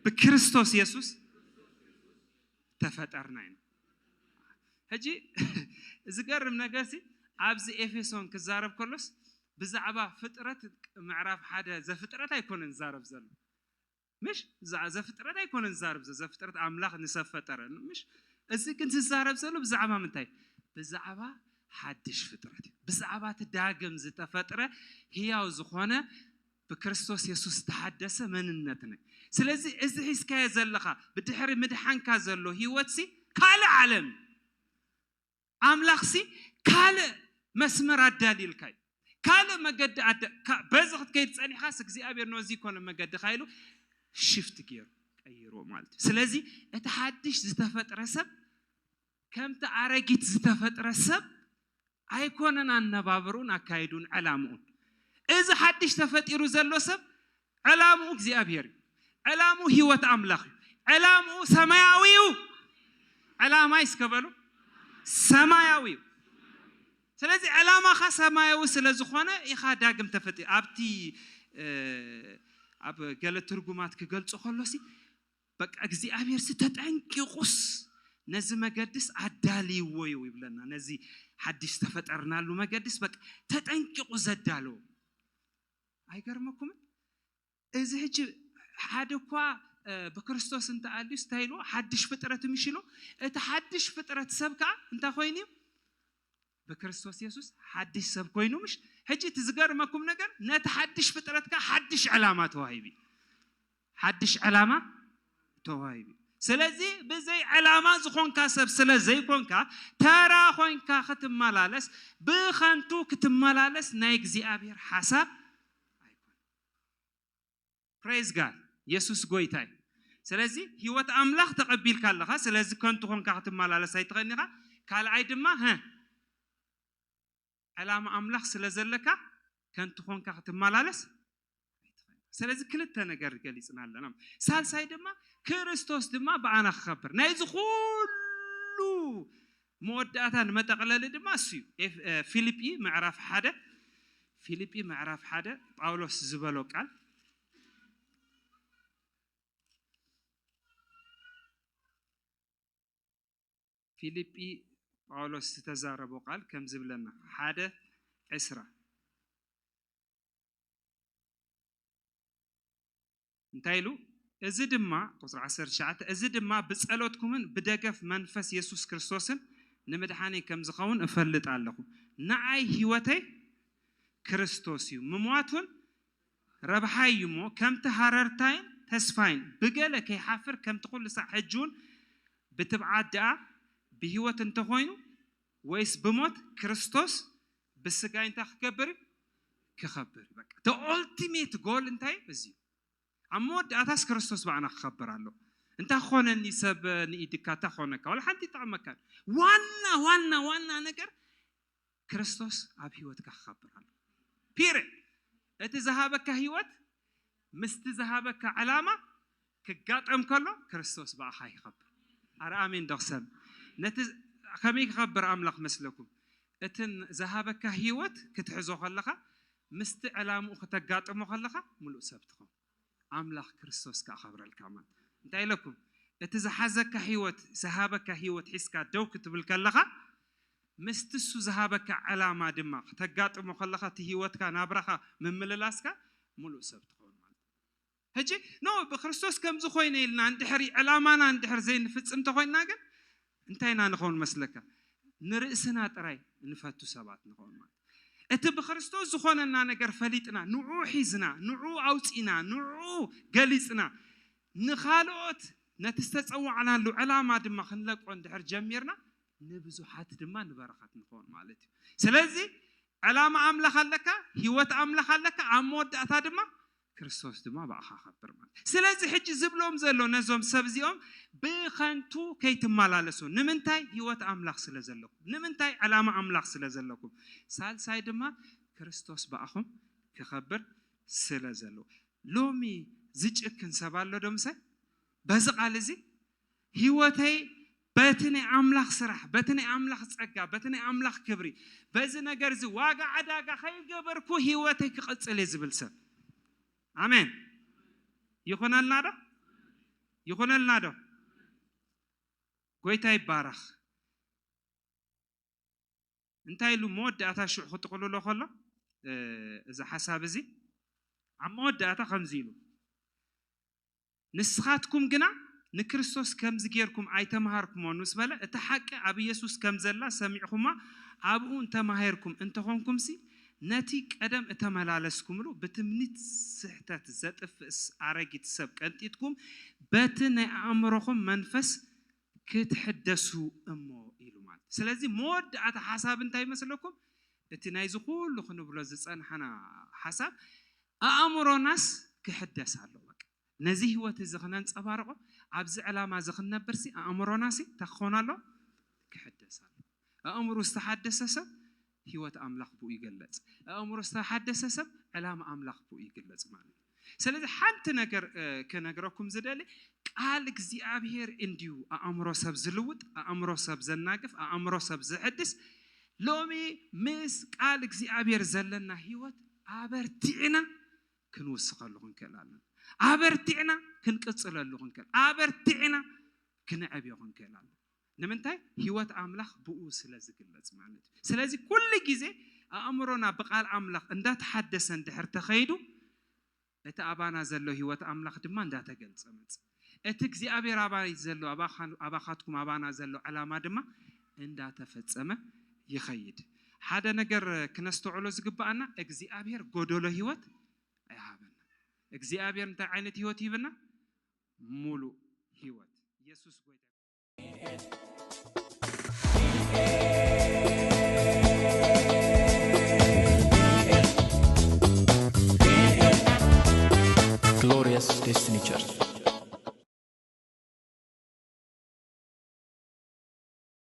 ብክርስቶስ የሱስ ተፈጠርና ኢና። ሕጂ ዝገርም ነገርሲ፣ ኣብዚ ኤፌሶን ክዛረብ ከሎስ ብዛዕባ ፍጥረት፣ ምዕራፍ ሓደ ዘፍጥረት ኣይኮነን ዝዛረብ ዘሎ። ምሽ? ብዛዕባ ዘፍጥረት ኣይኮነን ዝዛረብ ዘሎ። ዘፍጥረት ኣምላኽ ንሰብ ፈጠረ። ምሽ? እዚ ግን ዝዛረብ ዘሎ ብዛዕባ ምንታይ? ብዛዕባ ሓድሽ ፍጥረት እዩ። ብዛዕባ እቲ ዳግም ዝተፈጥረ ህያው ዝኾነ ብክርስቶስ የሱስ ዝተሓደሰ መንነትና እዩ። ስለዚ እዚ ሒዝካዮ ዘለኻ ብድሕሪ ምድሓንካ ዘሎ ህይወትሲ ካልእ ዓለም እዩ። ኣምላኽሲ ካልእ መስመር ኣዳልዩልካ እዩ። ካልእ መገዲ ኣዳ- ካ- በዚ ክትከይድ ጸኒሕካስ እግዚኣብሔር ነዚ ይኮነ መገድኻ ኢሉ ሽፍት ገይሩ ቀይርዎ ማለት እዩ። ስለዚ እቲ ሓድሽ ዝተፈጥረ ሰብ ከምቲ ኣረጊት ዝተፈጥረ ሰብ ኣይኮነን ኣነባብሩን ኣካይዱን ዕላምኡን። እዚ ሓድሽ ተፈጢሩ ዘሎ ሰብ ዕላምኡ እግዚኣብሔር እዩ። ዕላምኡ ህይወት ኣምላኽ እዩ። ዕላምኡ ሰማያዊ እዩ። ዕላማይ እስከ በሉ ሰማያዊ እዩ። ስለዚ ዕላማኻ ሰማያዊ ስለ ዝኾነ ኢኻ ዳግም ተፈጢ ኣብቲ እ፣ ኣብ ገለ ትርጉማት ክገልጾ ከሎሲ በቃ እግዚኣብሔር ሲ ተጠንቂቁስ ነዚ መገድስ ኣዳልይዎ እዩ ይብለና። ነዚ ሓድሽ ዝተፈጠርናሉ መገድስ በቃ ተጠንቂቁ ዘዳለዎ ኣይገርመኩምን? እዚ ሕጂ ሓደ እኳ እ፣ ብክርስቶስ እንተኣልዩ እንታይ ኢልዎ? ሓድሽ ፍጥረት ምሽ ኢልዎ። እቲ ሓድሽ ፍጥረት ሰብ ከዓ እንታይ ኮይኑ እዩ? ብክርስቶስ የሱስ ሓድሽ ሰብ ኮይኑ ምሽ። ሕጂ እቲ ዝገርመኩም ነገር ነቲ ሓድሽ ፍጥረት ከዓ ሓድሽ ዕላማ ተዋሂቡ እዩ። ሓድሽ ዕላማ ተዋሂቡ እዩ። ስለዚ ብዘይ ዕላማ ዝኾንካ ሰብ ስለ ዘይኮንካ ተራ ኮንካ ክትመላለስ ብኸንቱ ክትመላለስ ናይ እግዚኣብሔር ሓሳብ ኣይኮን። ፕሬዝ ጋድ የሱስ ጎይታ እዩ። ስለዚ ህይወት ኣምላኽ ተቐቢልካ ኣለኻ። ስለዚ ከንቱ ኮንካ ክትመላለስ ኣይትኽእልን ኢኻ። ካልኣይ ድማ ሀ ዕላማ ኣምላኽ ስለ ዘለካ ከንቱ ኮንካ ክትመላለስ ኣይትኽእልን። ስለዚ ክልተ ነገር ገሊጽና ኣለና። ሳልሳይ ድማ ክርስቶስ ድማ ብኣና ክኸብር ናይዚ ኩሉ መወዳእታ ንመጠቕለሊ ድማ እሱ እዩ። ኤፍ- እ፣ ፊልጲ ምዕራፍ ሓደ ፊልጲ ምዕራፍ ሓደ ጳውሎስ ዝበሎ ቃል ፊልጲ ጳውሎስ ዝተዛረቦ ቃል ከም ዝብለና ሓደ ዕስራ እንታይ ኢሉ? እዚ ድማ ቁፅሪ ዓሰርተ ትሽዓተ እዚ ድማ ብጸሎትኩምን ብደገፍ መንፈስ የሱስ ክርስቶስን ንምድሓነይ ከም ዝኸውን እፈልጥ ኣለኹ። ንዓይ ህይወተይ ክርስቶስ እዩ፣ ምሟት እውን ረብሓይ እዩ እሞ ከምቲ ሃረርታይን ተስፋይን ብገለ ከይሓፍር ከምቲ ኩሉ ሳዕ ሕጂ እውን ብትብዓት ደኣ ብህይወት እንተኾይኑ ወይስ ብሞት ክርስቶስ ብስጋይ እንታይ ክገብር እዩ? ክኸብር እዩ። በቃ the ultimate goal እንታይ እዩ? እዚ እዩ። ኣብ መወዳእታስ ክርስቶስ ብኣና ክኸብር ኣሎ። እንታይ ክኾነኒ ሰብ ንኢድካ እንታይ ክኾነካ ዋላ ሓንቲ ይጠቕመካ። ዋና ዋና ዋና ነገር ክርስቶስ ኣብ ህይወትካ ክኸብር ኣሎ። ፒር እቲ ዝሃበካ ህይወት ምስቲ ዝሃበካ ዕላማ ክጋጠም ከሎ ክርስቶስ ብኣኻ ይኸብር። ኣረ ኣሜን ዶ ክሰም ነቲ ከመይ ክኸብር ኣምላኽ መስለኩም? እትን ዝሃበካ ህይወት ክትሕዞ ከለኻ ምስቲ ዕላምኡ ከተጋጥሞ ከለኻ ሙሉእ ሰብ ትኸውን። ኣምላኽ ክርስቶስ ከኣ ከብረልካ ማለት እንታይ ኢለኩም? እቲ ዝሓዘካ ህይወት ዝሃበካ ህይወት ሒዝካ ደው ክትብል ከለኻ ምስቲ እሱ ዝሃበካ ዕላማ ድማ ከተጋጥሞ ከለኻ እቲ ህይወትካ ናብራኻ ምምልላስካ ሙሉእ ሰብ ትኸውን ማለት ሕጂ ኖ ብክርስቶስ ከምዚ ኮይነ ኢልና እንድሕሪ ዕላማና እንድሕር ዘይንፍጽም ተኮይንና ግን እንታይ ኢና ንኸውን መስለካ? ንርእስና ጥራይ ንፈቱ ሰባት ንኸውን ማለት እቲ ብክርስቶስ ዝኾነና ነገር ፈሊጥና ንዑ ሒዝና ንዑ ኣውፂና ንዑ ገሊፅና ንኻልኦት ነቲ ዝተፀዋዕናሉ ዕላማ ድማ ክንለቆ እንድሕር ጀሚርና ንብዙሓት ድማ ንበረኸት ንኸውን ማለት እዩ። ስለዚ ዕላማ ኣምላኽ ኣለካ፣ ህይወት ኣምላኽ ኣለካ፣ ኣብ መወዳእታ ድማ ክርስቶስ ድማ ብኣኻ ከብር ማለት እዩ። ስለዚ ሕጂ ዝብሎም ዘሎ ነዞም ሰብ እዚኦም ብኸንቱ ከይትመላለሱ። ንምንታይ? ህይወት ኣምላኽ ስለ ዘለኩም። ንምንታይ? ዕላማ ኣምላኽ ስለ ዘለኩም። ሳልሳይ ድማ ክርስቶስ ብኣኹም ክኸብር ስለ ዘለዎ። ሎሚ ዝጭክን ሰብ ኣሎ ዶ ምሳይ? በዚ ቃል እዚ ህይወተይ በቲ ናይ ኣምላኽ ስራሕ፣ በቲ ናይ ኣምላኽ ጸጋ፣ በቲ ናይ ኣምላኽ ክብሪ፣ በዚ ነገር እዚ ዋጋ ዕዳጋ ከይገበርኩ ህይወተይ ክቕጽል እየ ዝብል ሰብ። ኣሜን። ይኹነልና ዶ? ይኹነልና ዶ? ጎይታ ይባረኽ። እንታይ ኢሉ መወዳእታ ሽዑ ክጥቕልሎ ከሎ እ፣ እዚ ሓሳብ እዚ ኣብ መወዳእታ ከምዚ ኢሉ ንስኻትኩም ግና ንክርስቶስ ከምዚ ጌርኩም ኣይተምሃርኩሞን ምስ በለ እቲ ሓቂ ኣብ ኢየሱስ ከም ዘላ ሰሚዕኩማ ኣብኡ እንተማሄርኩም እንተኾንኩምሲ ነቲ ቀደም እተመላለስኩምሉ ብትምኒት ስሕተት ዘጥፍእስ ኣረጊት ሰብ ቀንጢጥኩም በቲ ናይ ኣእምሮኹም መንፈስ ክትሕደሱ እሞ ኢሉ ማለት። ስለዚ መወዳእታ ሓሳብ እንታይ ይመስለኩም? እቲ ናይዚ ኩሉ ክንብሎ ዝጸንሓና ሓሳብ ኣእምሮናስ ክሕደስ ኣሎ። በቃ ነዚ ህይወት እዚ ክነንጸባርቆ ኣብዚ ዕላማ እዚ ክንነብር ሲ ኣእምሮና ሲ እንታይ ክኾን ኣሎ? ክሕደስ ኣሎ። ኣእምሮ ዝተሓደሰ ሰብ ህይወት ኣምላኽ ብኡ ይገለጽ። ኣእምሮ ዝተሓደሰ ሰብ ዕላማ ኣምላኽ ብኡ ይገለጽ ማለት እዩ። ስለዚ ሓንቲ ነገር ክነግረኩም ዝደሊ ቃል እግዚኣብሔር እንዲዩ ኣእምሮ ሰብ ዝልውጥ፣ ኣእምሮ ሰብ ዘናግፍ፣ ኣእምሮ ሰብ ዝሕድስ። ሎሚ ምስ ቃል እግዚኣብሔር ዘለና ህይወት ኣበርቲዕና ክንውስኸሉ ክንክእል ኣለና። ኣበርቲዕና ክንቅጽለሉ ክንክእል፣ ኣበርቲዕና ክንዕብዮ ክንክእል ኣለና። ንምንታይ? ህይወት ኣምላኽ ብኡ ስለ ዝግለጽ ማለት እዩ። ስለዚ ኩሉ ግዜ ኣእምሮና ብቃል ኣምላኽ እንዳተሓደሰ እንድሕር ተኸይዱ እቲ ኣባና ዘሎ ህይወት ኣምላኽ ድማ እንዳተገልጸ መጽ እቲ እግዚኣብሔር ኣባይ ዘሎ ኣባኻትኩም ኣባና ዘሎ ዕላማ ድማ እንዳተፈጸመ ይኸይድ። ሓደ ነገር ክነስተውዕሎ ዝግባኣና እግዚኣብሔር ጎደሎ ህይወት ኣይሃበና። እግዚኣብሔር እንታይ ዓይነት ህይወት ይህብና? ሙሉእ ህይወት። ኢየሱስ ጎይታ።